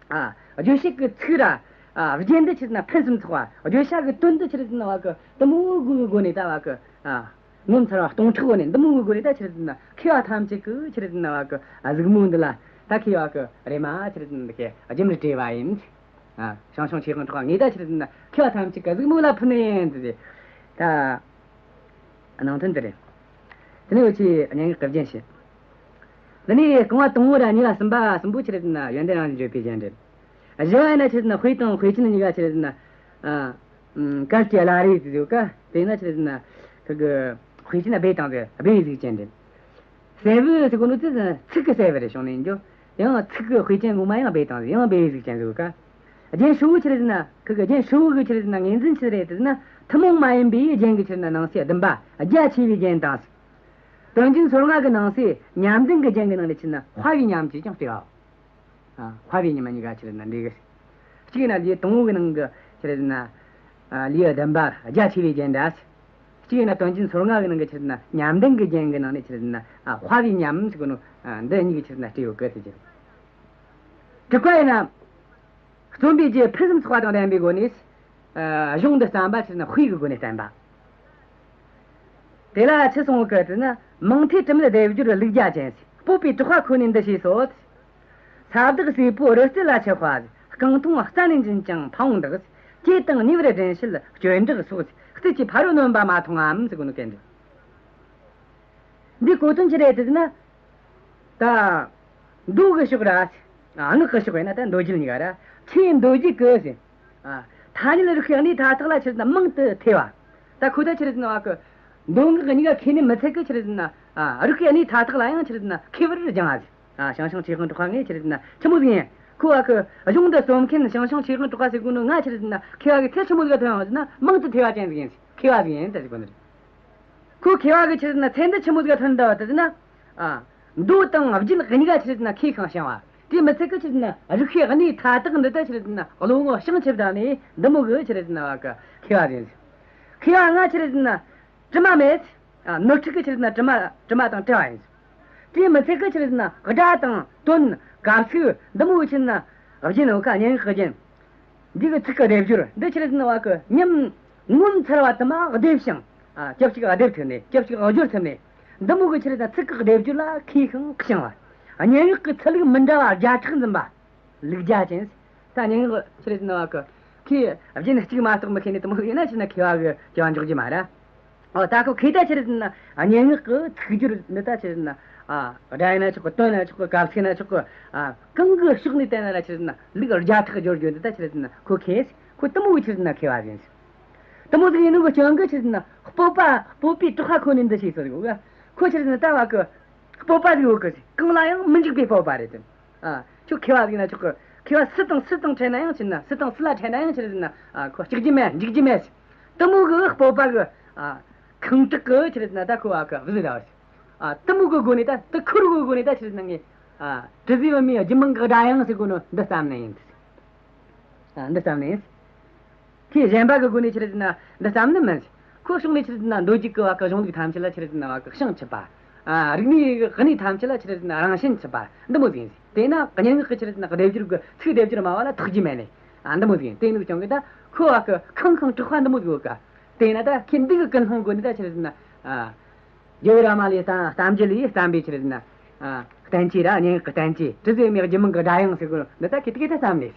ཨ། བརྗོད་བྱེད་ཀྱི་ཚིག་ར། ཨ། རྒྱན་འདི་ཆི་རེད་ཟེར་ན་ཕུན་སུམ་ཚོགས་པ། བརྗོད་བྱ་གི་དོན་འདི་ཆི་རེད་ཟེར་ན་བ་གི་འདི་མོ་གི་སྒོ་ནས་ད་བ་གི། ཨ། ངོ་མཚར་བ་སྟོང་ཕྲག་སྒོ་ནས་འདི་མོ་གི་སྒོ་ནས་ད་ཆི་རེད་ཟེར་ན་མཁས་པ་ཐམས་ཅད་ཀྱི་ཆི་རེད་ཟེར་ན་བ་གི་གཟིགས་མོ་འདི་ལ་ད་མཁས་པ་གི་རེ་མ་ཆི་རེད་ཟེར་ན་འདི་གི་རྒྱུན་ལ་སྤྲས་པ་ཡིན། ཨ། ཞང་ཞུང་ཆོས་དབང་གྲགས་པ་ངས་ད་ཆི་རེད་ཟེར་ན་མཁས་པ་ཐམས་ཅད་ཀྱི་གཟིགས་མོ་ལ་ཕུལ་ནི་ཡིན་ཟེར་ཏེ། ད་ནང་དོན་འདི་རེད། དེ་ནས་འུ་ཆོས་སྙན་ངག་གི་རྒྱན་བཤད། འདི་ནས་རྐང་བ་དང་པོ་ར་གཉིས་པ་གསུམ་པ་གསུམ་པོ་ཆི་རེད་ཟེར་ན་ཡོན་ཏན་རང་བཞིན་བརྗོད་པའི་རྒྱན་རེད། བཞི་བ་ཡིན་ན་ཆི་རེད་ཟེར་ན་དཔེ་དང་དཔེ་ཅན་གཉིས་ཀ་ཆི་རེད་ཟེར་ན། ཨ། ཨམ། གར་གྱི་བླ་རེ་ཟེར་ཡོད་ཀ། དེ་ན་ཆི་རེད་ཟེར་ན་ཁི་གི་དཔེ་ཅན་སྦས་བཏང་སྟེ་སྦས་པའི་གཟུགས་ཅན་རེད། ཟེའུ་ཟེར་གོ་ནོ་དེ་ཚིག་གི་ཟེའུ་རེད་བྱུང་ནས་འགྱོ། ཡང་ཚིག་གི་དཔེ་ཅན་ངོ་མ་ཡང་སྦས་བཏང་ཡང་སྦས་པའི་གཟུགས་ཅན་ཟེར་ག། རྒྱན་ཧྲིལ་བོ་ཆི་རེད་ཟེར་ན་ཁི་གི་རྒྱན་ཧྲིལ་བོ་གི་ཆི་རེད་ཟེར་ན་ངོས་འཛིན་ཆི་རེད་ཟེར་ན་ཐུན་མོང་མ་ཡིན་པའི་རྒྱན་གྱི་ཆི་རེད་ན་ནང་གསེས་བདུན་པ་རྒྱ་ཆེ་བའི་རྒྱན་དང་། དོན་རྒྱན་སོ་ལྔ་གི་ནང་གསེས་ཉམས་ལྡན་གྱི་རྒྱན་གྱི་ནང་ནས་ཆི་རེད་ན་དཔའ་བའི་ཉམས་ཀྱིས་ཀྱང་སྤྲས་པའོ། ཨ། དཔའ་བའི་ཉམས་གཉིས་ཀ་ཆི་རེད་ན་འདི་གི། གཅིག་ཡིན་ན་ལེའུ་དང་པོ་གི་ནང་གི་ཆི་རེད་ན། ཨ། ལེའུ་བདུན་པ་རྒྱ་ཆེ་བའི་རྒྱན་འདྲ། གཅིག་ཡིན་ན་དོན་རྒྱན་སོ་ལྔ་གི་ནང་གི་ཆི་རེད་ན་ཉམས་ལྡན་གྱི་རྒྱན་གྱི་ནང་ནས་ཆི་རེད་ན། ཨ། དཔའ་བའི་ཉམས་ཟེར་གོ་ནོ། ཨ། འདི་གཉིས་ཀྱིས་ཆི་རེད་ན་སྤྲས་ཡོད་གི་ཟེར་གྱི། དྲུག་པ་ཡིན་ན། རྩོམ་པའི་རྒྱུ་ཕུན་སུམ་ཚོགས་པ་དང་ལྡན་པའི་སྒོ་ནས། ཨ། གཞུང་འདི་བརྩམས་པ་ཆི་རེད་ན་དཔེ་གི་སྒོ་ནས་བསྟན་པ། དེ་ལ་ཆི་གསུངས་གི་ཟེར་ན། མང་ཐོས་དྲི་མེད་སྡེབ་སྦྱོར་ལུགས་བརྒྱ་ཅན། སྤོབས་པའི་གྲགས་པ་ཁོ་ནས་འདི་ཤེས་སོ། ས་བདག་སྲས་པོ་རི་རྩེ་ལ་ཆི་དཔའ། རྐང་འཐུང་རྩ་ནས་འབྱིན་ཅིང་ཕ་བོང་འདེགས། སྐྱེ་དང་ཉེ་བར་འདྲེན་བྱེད་སྐྱོན་བྲག་སོགས། རྩལ་གྱིས་ཕ་རོལ་གནོན་པ་མ་མཐོང་ངམ་ཟེར་གོ་ནོ་གན་འདི། འདི་གོ་དོན་ཆི་རེད་ཟེར་ན། ད། མདོ་གི་ཕྱོགས་ར། ཨ། སྔགས་ཀྱི་ཕྱོགས་ཡིན་ན་ད་མདོ་རྒྱུད་གཉིས་ཀ་ར། ཆོས་མདོ་རྒྱུད་ཀྱི་ཟེར། ཨ། ཐ་སྙད་རིག་པའི་གནས་མཐའ་དག་ལ་ཆི་རེད་ན་མང་དུ་ཐོས་པ། ད་ཁོ་ད་ཆི་རེད་ན་བ་གི། མདོ་སྔགས་གཉིས་ཀ་མཁས་ནི་མི་ཚད་གི་ཆི་རེད་ན། ཨ། རིག་པའི་གནས་མཐའ་དག་ལ་ཡང་ཆི་རེད་ན་མཁས་པར་སྦྱངས་པ་ཟེར། ཨ། ཞང་ཞུང་ཆོས་དབང་གྲགས་པ་ངས་ཆི་རེད་ན་ཆི་མོ་ཟིག་ཡིན། ཁོ་བ་གི་གཞུང་འདི་རྩོམ་མཁན་ཞང་ཞུང་ཆོས་དབང་གྲགས་པ་ཟེར་གོ་ནོ་ང་ཆི་རེད་ན་མཁས་པ་གི་ཚད་ཆི་མོ་ཟིག་ག་ཐོན་ཡོད་ཟེར་ན་མང་དུ་ཐོས་པ་ཅན་ཟིག་ཡིན་ཟེར། མཁས་པ་ཟིག་ཡིན་ད་ཟེར་གོ་ནི་རེད། ཁོ་མཁས་པ་གི་ཆི་རེད་ན་མཚན་འདི་ཆི་མོ་ཟིག་ག་ཐོན་འདུག་ཟེར་ན། ཨ། མདོ་དང་རྒྱུད་གཉིས་ཀ་ཆི་རེད་ན་མཁས་ཤིང་བྱང་བ། དེ་མི་ཚད་གི་ཆི་རེད་ན་རིག་པའི་གནས་མཐའ་དག་འདི་ད་ཆི་རེད་ན་བློ་ངོར་བྱང་ཆུབ་བཏང་ནས་འདི་མོ་གི་ཆི་རེད་ན་བ་གི་མཁས་པ་ཟིག་ཡིན་ཟེར། མཁས་པ་ང་ཆི་རེད་ན་དྲི་མ་མེད། ཨ། ནོར་འཁྲུལ་གི་ཆི་རེད་ན་དྲི་མ་དྲི་མ་དང་བྲལ་བ་ཡིན་ཟེར། དེ་མི་ཚད་གི་ཆི་རེད་ན་སྒྲ་དང་དོན་གབ་ཚིག་འདི་མོ་གི་ཆི་རེད་ན་རྒྱན་ཡོད་ཀ། སྙན་ངག་གི་རྒྱན། འདི་གི་ཚིག་གི་སྡེབ་སྦྱོར་འདི་ཆི་རེད་ཟེར་ན་བ་གི་ཉམས་ངོ་མཚར་བ་དུ་མ་སྡེབ་ཞིང་། ཨ། སྐབས་གཅིག་སྡེབ་ཐུབ་ནས་སྐབས་གཅིག་སྦྱོར་ཐུབ་ནས། འདི་མོ་གི་ཆི་རེད་ཟེར་ན་ཚིག་གི་སྡེབ་སྦྱོར་ལ་མཁས་ཤིང་བྱང་བ། སྙན་ངག་གི་ཚིག་ལུགས་མི་འདྲ་བ་བརྒྱ་ཕྲག་འཛིན་པ། ལུགས་བརྒྱ་ཅན། ད་སྙན་ངག་ཆི་རེད་ཟེར་ན་བ་གི་ཁོས་རྒྱན་གཅིག་མ་གཏོགས་མི་ཤེས་ནི་དེ་མོ་ཡིན་ན་ཆི་རེད་ན་མཁས་པ་གི་གྲས་ལ་འཇོག་རྒྱུ་མ་རེད། ཨོ། ད་ཁོ་ཁེ་ད་ཆི་རེད་ཟེར་ན། ཨ། སྙན་ངག་གི་ཚིག་སྦྱོར་འདི་ད་ཆི་རེད་ཟེར་ན། ཨ། སྒྲ་ཡིན་ན་ཆོག་གི། དོན་ན་ཆོག་གི། གབ་ཚིག་ན་ཆོག་གི། ཨ། གང་གི་ཕྱོགས་ནས་བལྟས་ན་ར་ཆི་རེད་ཟེར་ན། ལུགས་བརྒྱ་ཕྲག་སྦྱོར་རྒྱུ་འདི་ད་ཆི་རེད་ཟེར་ན་ཁོ་མཁས། ཁོ་དེ་མོ་གི་ཆི་རེད་ཟེར་ན་མཁས་པ་ཟིག་ཡིན། དེ་མོ་ཟིག་ཡིན་ནོ་གི་རྐྱེན་གིས་ཆི་རེད་ཟེར་ན། སྤོབས་པ། སྤོབས་པའི་དྲེགས་པ་ཁོ་ནས་འདི་ཤེས་སོ་ཟིག་གོ་ག། ཁོ་ཆི་རེད་ཟེར་ན་ད་བ་གི་སྤོབས་པ་ཟིག་ཡོད་གི་ཟིག། གང་ལ་ཡང་མི་འཇིགས་པའི་སྤོབས་པ་རེད་དེ། ཨ། ཁྱོད་མཁས་པ་ཟིག་ན་ཆོག་གི། མཁས་པ་སུ་དང་སུ་དང་འཕྲད་ན་ཡང་ཆི་རེད་ན། སུ་དང་སུ་ལ་འཕྲད་ན་ཡང་ཆི་རེད་ཟེར་ན། ཨ། ཁོ་སྐྲག་རྒྱུ་མེད། འཇིགས་རྒྱུ་མེད། དེ་མོ་གི་སྤོབས་པ་གི། ཨ། ཁེངས་དྲེགས་གིས་ཆི་རེད་ཟེར་ན་ད་ཁོ་བ་གི་བཟི་ར་བ་ཟིག། ཨ། དེ་མོ་གི་སྒོ་ནས་ད། དེ་ཁུར་གི་སྒོ་ནས་ད་ཆི་རེད་ཟེར་ན་ངས། ཨ། དྲི་ཟའི་བུ་མོའི་རྒྱུད་མང་གི་སྒྲ་དབྱངས་ཟེར་གོ་ནོ་འདི་བརྩམས་ནི་ཡིན། ཨ། འདི་བརྩམས་ནི་ཡིན། ཁོས་གཞན་པ་གི་སྒོ་ནས་ཆི་རེད་ཟེར་ན་འདི་བརྩམས་ནི་མིན། ཁོའི་ཕྱོགས་ནས་ཆི་རེད་ཟེར་ན་མདོ་རྒྱུད་ཀྱི་བ་གི་གཞུང་ལུགས་ཐམས་ཅད་ལ་ཆི་རེད་ཟེར་ན་བ་གི་བྱང་ཆུབ་པ། ཨ། རིག་གནས་གི་གནས་ཐམས་ཅད་ལ་ཆི་རེད་ཟེར་ན་རང་བྱན་ཆུབ་པ་འདི་མོ་ཟིག་ཡིན། དེས་ན་སྙན་ངག་གི་ཆི་རེད་ཟེར་ན་སྡེབ་སྦྱོར་གི་ཚིག་སྡེབ་སྦྱོར་སྨྲ་བ་ལ་ཐོགས་རྒྱུ་མེད་ནི། ཨ། འདི་མོ་ཟིག་ཡིན། དེ་ནི་ཀྱང་གི་ད་ཁོ་བ་གི་ཁེངས་ཁེངས་དྲེགས་པ་འདི་མོ་ཟིག་ཡོད་ག། དེས་ན་ད་ཁོས་འདི་གི་ཀུན་སློང་སྒོ་ནས་ད་ཆི་རེད་ཟེར་ན། ཨ། རྒྱལ་བོ་རཱ་མ་ནའི་གཏམ་རྒྱུད་ལས་བརྩམས་པའི་ཆི་རེད་ཟེར་ན། ཨ། བསྟན་བཅོས་ར། སྙན་ངག་གི་བསྟན་བཅོས། དྲི་ཟའི་བུ་མོའི་རྒྱུད་མང་གི་སྒྲ་དབྱངས་ཟེར་གོ་ནོ་འདི་ད་ཁོས་དེ་གི་ད་བརྩམས་ནི།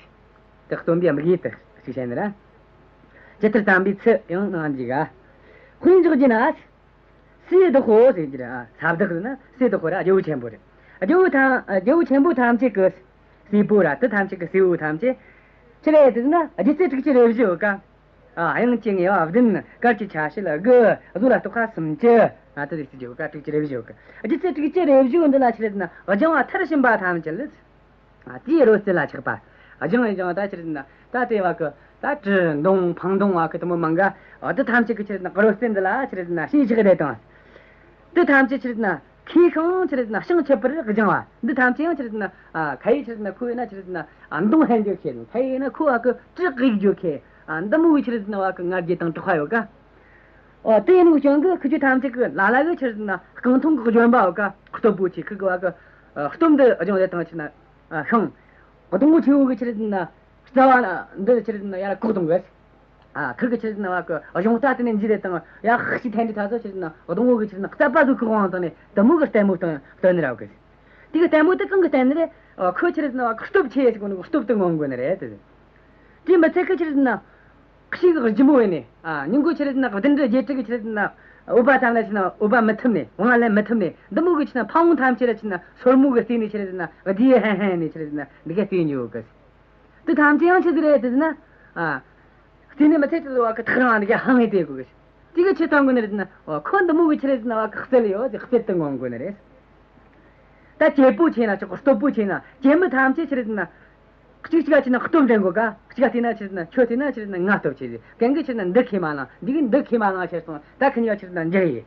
དེ་རྩོམ་པའི་དམིགས་ཡུལ་དེ་ཅིག་བཤད་ནི་ར། ཇི་ལྟར་བརྩམས་པའི་ཚུལ་ཡང་གནང་རྒྱུ་ག། དཔེ་འཇོག་རྒྱུ་ན། སའི་བདག་པོ་ཟེར་རྒྱུ་ར། ས་བདག་ཟེར་ན་སའི་བདག་པོ་ར། རྒྱལ་པོ་ཆེན་པོ་རེད། རྒྱལ་པོ་ཐམས། རྒྱལ་པོ་ཆེན་པོ་ཐམས་ཅད་ཀྱི་སྲས་པོ་ར། དེ་ཐམས་ཅད་ཀྱི་སྲས་པོ་ཐམས་ཅད་ཆི་རེད་ཟེར་ན། སྒྱུ་རྩལ་དྲུག་ཅུ་རེ་བཞི་ཡོད་ཀ། ཨ། དབྱངས་ཀྱི་ངེས་པ་བདུན། གར་གྱི་ཆ་བྱད་དགུ། བཟོ་ལ་གཏོགས་པ་སུམ་ཅུ། ཨ། དེ་རིགས་ཀྱི་ཡོད་ཀ། དྲུག་ཅུ་རེ་བཞི་ཡོད་ཀ། སྒྱུ་རྩལ་དྲུག་ཅུ་རེ་བཞི་འདི་ལ་ཆི་རེད་ཟེར་ན་སྦྱང་བ་མཐར་ཕྱིན་པ་ཐམས་ཅད་ལ། ཨ། དེའི་རོལ་རྩེད་ལ་ཆགས་པ། སྦྱང་བའི་སྦྱང་བ་ད་ཆི་རེད་ཟེར་ན། ད་དེ་བ་གི་ད་གྲི་མདུང་འཕང་མདུང་བ་གི་དེ་མོ་མང་ག། ཨ། དེ་ཐམས་ཅད་ཀྱི་ཆི་རེད་ཟེར་ན་རོལ་རྩེད་འདི་ལ་ཆི་རེད་ཟེར་ན་ཞེན་ཆགས་རེ་དང་། དེ་ཐམས་ཅད་ཆི་རེད་ཟེར་ན་མཁས་ཤིང་ཆི་རེད་ཟེར་ན་བྱང་ཆུབ་པར་སྦྱང་བ། འདི་ཐམས་ཅད་ཡང་ཆི་རེད་ཟེར་ན། ཨ། ཁ་ཡི་ཆི་རེད་ཟེར་ན་ཁོ་ཡིན་ན་ཆི་རེད་ཟེར་ན། ཨ། མདུང་འཕེན་རྒྱུ་མཁས། ཁ་ཡི་ཡིན་ན་ཁོ་བ་གི་གྲི་གཡུག་རྒྱུ་མཁས། ཨ། འདི་མོ་གི་ཆི་རེད་ཟེར་ན་བ་གི་ང་རྒྱལ་དང་དྲེགས་པ་ཡོད་ཀ། ཨོ། དེ་ཡིན་ནོ་རྐྱེན་གིས་ཁུ་ཆོ་ཐམས་ཅད་ཀྱི་ལ་ལ་གི་ཆི་རེད་ཟེར་ན་རྐང་འཐུང་གི་ལྗོན་པ་ཡོད་ཀ། སྟོབས་པོ་ཆེ། ཁུ་གི་བ་གི། ཨ། སྟོབས་འདི་སྦྱོང་བ་དང་ཆི་རེད་ན། ཨ། ཤིང་། སྡོང་བོ་ཆེ་བོ་གི་ཆི་རེད་ཟེར་ན་རྩ་བ་འདི་ཆི་རེད་ཟེར་ན་ཡར་བཀོག་གཏོང་གི། ཨ། ཁུ་གི་ཆི་རེད་ཟེར་ན་བ་གི་གཞུང་རྟ་དེ་ནས་འཇུས་ཏེ་དང་ཡར་ཤི་ཐན་འདི་ཐ་ཚོ་ཆི་རེད་ཟེར་ན་སྡོང་བོ་གི་ཆི་རེད་ཟེར་ན་རྩ་བ་གི་བཀོག་བང་བཏང་ནས་དེ་མོ་གི་ལྟད་མོ་སྟོན་སྟོན་ནི་ར་གི། དེ་གི་ལྟད་མོ་དེ་གང་གི་བསྟན་ནི་རེད། ཨ། ཁོ་ཆི་རེད་ཟེར་ན་བ་གི་སྟོབས་ཆེ་ཟེར་གོ་ནི་སྟོབས་དེ་མངོན་དགོས་ནི་རེད་དེ། དེ་མི་ཚད་གི་ཆི་རེད་ཟེར་ན། ཁྱི་གི་ལྗིད་མོ་ཡིན་ནི། ཨ། ཉིན་གུང་ཆི་རེད་ཟེར་ན་བདུན་ཕྲག་བརྒྱད་ཕྲག་གི་ཆི་རེད་ཟེར་ན། འོད་པ་ཐམས་ལ་ཆི་རེད་ཟེར་ན་འོད་པ་མི་ཐུབ་ནི། དབང་ལེན་མི་ཐུབ་ནི། འདི་མོ་གི་ཆི་རེད་ཟེར་ན་ཕ་བོང་ཐམས་ཅད་ལ་ཆི་རེད་ཟེར་ན་སོར་མོ་གི་བརྩེ་ནི་ཆི་རེད་ཟེར་ན་བདེ་ཧན་ཧན་ནི་ཆི་རེད་ཟེར་ན་འདི་ག་བརྩེ་ཉོ་གི། དེ་ཐམས་ཅད་ཡང་ཆི་ཟིག་རེད་ཟེར་ན། ཨ། བརྩེ་ནི་མི་ཚད་ཅི་ཟིག་བ་གི་ཐག་རིང་འདི་ག་ཧང་ངེ་དེ་གོ་གི། དེ་གི་ཆི་ཐང་གོ་ནི་རེད་ཟེར་ན། འོ། ཁོ་འདི་མོ་གི་ཆི་རེད་ཟེར་ན་བ་གི་རྩལ་ཡོད་ཟེར། རྩལ་དེ་ངོམ་གོ་ནི་རེད། ད་གྱད་པོ་ཆེ་ན་ཆོག་གི། སྟོབས་པོ་ཆེ་ན། གྱད་མི་ཐམས་ཅད་ཆི་རེད་ཟེར་ན། གཅིག་གཅིག་ག་ཆི་རེད་ཟེར་ན་སྟོབས་འགྲན་གོ་ཀ། གཅིག་ག་བལྟས་ན་ཆི་རེད་ཟེར་ན། ཁྱོད་བལྟས་ན་ཆི་རེད་ཟེར་ན་ང་སྟོབས་ཆེ་ཟེར། གན་གི་ཆི་རེད་ཟེར་ན་འདི་ཁས་མ་བླངས། འདི་གི་འདི་ཁས་མ་བླངས་ཟེར་སོང་། ད་ཁི་གཉིས་ཀ་ཆི་རེད་ཟེར་ན་འཇིགས་ཡེ།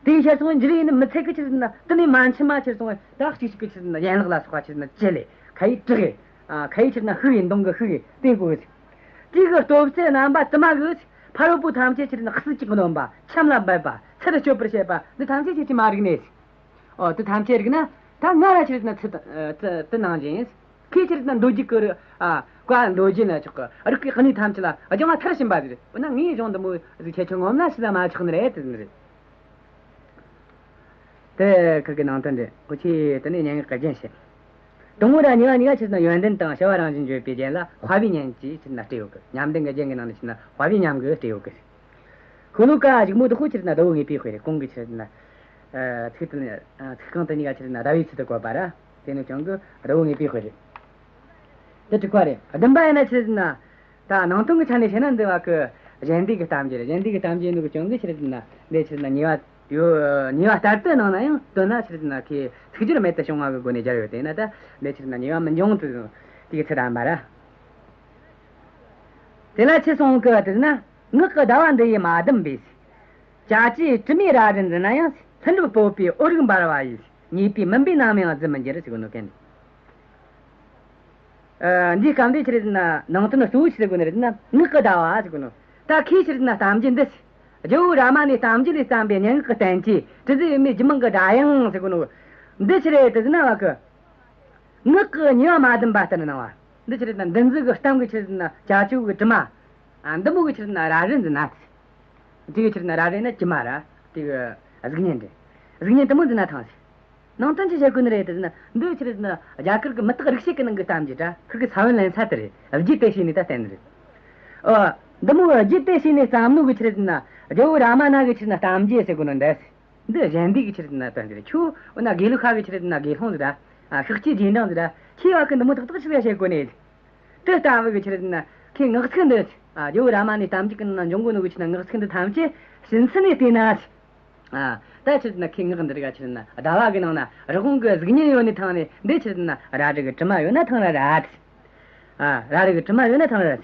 དེ་ཡི་ཆེར་སོང་འཇིགས་ཡེ་ནི་མི་ཚད་གི་ཆི་རེད་ཟེར་ན། དེ་ནས་མ་འཆི་མ་ཆེར་སོང་། ད་གཅིག་གཅིག་གི་ཆི་རེད་ཟེར་ན་ཡན་ལག་ལ་སོགས་པ་ཆི་རེད་ཟེར་ན་ཅི་ལས། ཁ་ཡི་དྲག་ཡེ། ཨ། ཁ་ཡི་ཆི་རེད་ཟེར་ན་ཤུགས་ཡེ། མདུང་གི་ཤུགས་ཡེ་དེ་གོ་ཟེར། དེ་གི་སྟོབས་རྩལ་རྣམ་པ་དུ་མ་གིས་ཕ་རོལ་པོ་ཐམས་ཅད་ཆི་རེད་ཟེར་ན་སྲིད་ཅིག་གནོན་པ། ཆམ་ལ་འབེབས་པ། ཚར་གཅོད་པར་བྱེད་པ། འདི་ཐམས་ཅད་ཁྱེད་ཀྱིས་མ་རིག་ནས། ཨོ། དེ་ཐམས་ཅད་རིག་ན་ད་ང་ར་ཆི་རེད་ཟེར་ན་ཚུལ་དེ་དེ་ནང་བཞིན། ཁོས་ཆི་རེད་ཟེར་ན་མདོ་རྒྱུད་ཀྱི་རིག། ཨ། བཀའ་མདོ་རྒྱུད་ན་ཆོག་གི། རིག་གི་གནས་ཐམས་ཅད་ལ་སྦྱང་བ་མཐར་ཕྱིན་པ་ཟིག་རེད། འོ་ན་ངས་སྦྱོང་འདི་མོ་ཟིག་ཁྱེད་ཆོ་ངོམ་ན་ཤི་ལ་མ་ཆོག་ནི་རེད། དེ་ཟིག་རེད། དེ་ཁུར་གི་ནང་དོན་རེད། འུ་ཆོས་དེ་ནས་སྙན་ངག་གི་རྒྱན་བཤད། དང་པོ་ར་གཉིས་པ་གཉིས་ཀ་ཆི་རེད་ཟེར་ན་ཡོན་ཏན་དང་བྱ་བ་རང་བཞིན་བརྗོད་པའི་རྒྱན་ལ་དཔའ་བའི་ཉམས་ཀྱིས་ཆི་རེད་ཟེར་ན་སྤྲས་ཡོད་གི། ཉམས་ལྡན་གྱི་རྒྱན་གྱི་ནང་ནས་ཆི་རེད་ཟེར་ན་དཔའ་བའི་ཉམས་ཀྱིས་སྤྲས་ཡོད་གི། ཤོ་ལོ་ཀ་གཞུག་མོ་དེ་ཁོ་ཆི་རེད་ཟེར་ན་ཟླ་བོ་དངོས་པོའི་དཔེ་རེད། གོང་གི་ཆི་རེད་ཟེར་ན། ཨ། ཚིག་དེ་ནས། ཨ། ཚིག་རྐང་དེ་གཉིས་ཀ་ཆི་རེད་ཟེར་ན་ཟླ་བོའི་ཚུལ་དུ་བཀོད་པ་ར། དེ་ནས་ཀྱང་གི་ཟླ་བོ་དངོས་པོའི་དཔེ་རེད། དེ་དྲུག་པ་རེད། བདུན་པ་ཡིན་ན་ཆི་རེད་ཟེར་ན། ད་ནང་དོན་གྱི་ཆ་ནས་བཤད་ན་འདི་བ་གི་གཞན་སྡེ་གི་གཏམ་རྒྱུད་རེད། གཞན་སྡེ་གི་གཏམ་རྒྱུད་ནི་གི་ཀྱང་གི་ཆི་རེད་ཟེར་ན། འདི་ཆི་རེད་ཟེར་ན་ཉེས་པ་ཡོད། ཉེས་པ་ལྟར་དུ་སྣང་ན་ཡང་དོན་ན་ཆི་རེད་ཟེར་ན་ཁོས་ཚིག་སྦྱོར་རྨད་དུ་བྱུང་བ་གི་སྒོ་ནས་སྦྱར་ཡོད། དེས་ན་ད་འདི་ཆི་རེད་ཟེར་ན་ཉེས་པ་མི་འབྱུང་དུ་དེ་གི་ཚུལ་དམ་པ་ར། དེ་ལ་ཆི་གསུངས་གི་བ་དེ་ཟེར་ན། ངག་གི་ཟླ་བ་འདི་ཡིས་མ་བསྡམས་པས། བྱ་བྱེད་དྲི་མའི་ར་རི་འཛིན་ན་ཡང་། ལྷུན་གྲུབ་སྤོབས་པའི་འོད་རིས་འབར་བ་ཡིས། ཉེས་པའི་མུན་པས་ནམ་ཡང་བརྫི་མི་འགྱུར་ཟེར་གོ་ནོ་གན། ཨ། འདིའི་སྐབས་འདི་ཆི་རེད་ཟེར་ན་ནང་དོན་གཙོ་བོ་ཆི་ཟེར་གོ་ནི་རེད་ཟེར་ན། ངག་གི་ཟླ་བ་ཟེར་གོ་ནོ། ད་ཁོས་ཆི་རེད་ཟེར་ན་གཏམ་རྒྱུད་འདི། རྒྱལ་བོ་རཱ་མ་ནའི་གཏམ་རྒྱུད་ལས་བརྩམས་པའི་སྙན་ངག་གི་བསྟན་བཅོས། དྲི་ཟའི་བུ་མོའི་རྒྱུད་མང་གི་སྒྲ་དབྱངས་ཟེར་གོ་ནོ། འདི་ཆི་རེད་ཟེར་ན་བ་གི། ངག་གི་ཉེས་པ་མ་བསྡམས་པ་ལྟར་སྣང་བ། འདི་ཆི་རེད་ཟེར་ན་འདུ་འཛི་གི་གཏམ་གི་ཆི་རེད་ཟེར་ན་བྱ་སྤྱོད་གི་དྲི་མ། ཨ། འདི་མོ་གི་ཆི་རེད་ཟེར་ན་ར་རི་འཛིན་ན། དེ་གི་ཆི་རེད་ཟེར་ན་ར་རི་ན་དྲི་མ་ར། དེ་གི་གཟུགས་བརྙན་རེད། གཟུགས་བརྙན་དེ་མོ་འཛིན་ན་ཐང་ཟེར། ནང་དོན་ཆི་བཤད་གོ་ནི་རེད་ཟེར་ན། འདི་ཆི་རེད་ཟེར་ན་རྒྱ་གར་གི་མུ་སྟེགས་རིག་བྱེད་ཀྱི་ནང་གི་གཏམ་རྒྱུད་ར། ཁུར་གི་ས་བོན་ལེན་ས་དེ་རེད། རྒྱུད་དེ་བྱས་ནས་ད་བསྟན་ནི་རེད། ཨོ། འདི་མོ་རྒྱུད་དེ་བྱས་ནས་བརྩམས་ནོ་གི་ཆི་རེད་ཟེར་ན། རྒྱལ་བོ་རཱ་མ་ན་གི་ཆི་ཟེར་ན་གཏམ་རྒྱུད་ཟེར་གོ་ནོ་འདི། འདི་གཞན་སྡེ་གི་ཆི་ཟེར་ན་དོན་རེད། ཁྱོད་འོ་ན་དགེ་ལུགས་པ་གི་ཆི་ཟེར་ན་དགེ་སློང་ཟིག་ར། ཨ། ཤཱཀྱའི་རྗེས་འབྲང་ཟིག་ར། ཁྱོས་བ་གི་འདི་མོ་ཏག་ཏག་ཆི་ཟིག་བཤད་གོ་ནི། དེ་ལྟ་བུ་གི་ཆི་ཟེར་ན་ཁོའི་ངག་ཚིག་འདི། ཨ། རྒྱལ་བོ་རཱ་མ་ནའི་གཏམ་རྒྱུད་གི་ནང་ན་འབྱུང་གོ་ནོ་གི་ཆི་ཟེར་ན་ངག་ཚིག་འདི་ཐམས་ཅད་ཕྱི་ཚུལ་ནས་བལྟས་ན། ཨ། ད་ཆི་ཟེར་ན་ཁོའི་ངག་འདི་རིགས་ཆི་ཟེར་ན་ཟླ་བ་གི་ནང་ན་རི་བོང་གི་གཟུགས་བརྙན་ཡོད་ནི་ཐང་ནས་འདི་ཆི་ཟེར་ན་རལ་གྲི་གི་གྲིབ་མ་ཡོད་ན་ཐང་ར་ར། ཨ། རལ་གྲི་གི་གྲིབ་མ་ཡོད་ན་ཐང་ར་ར།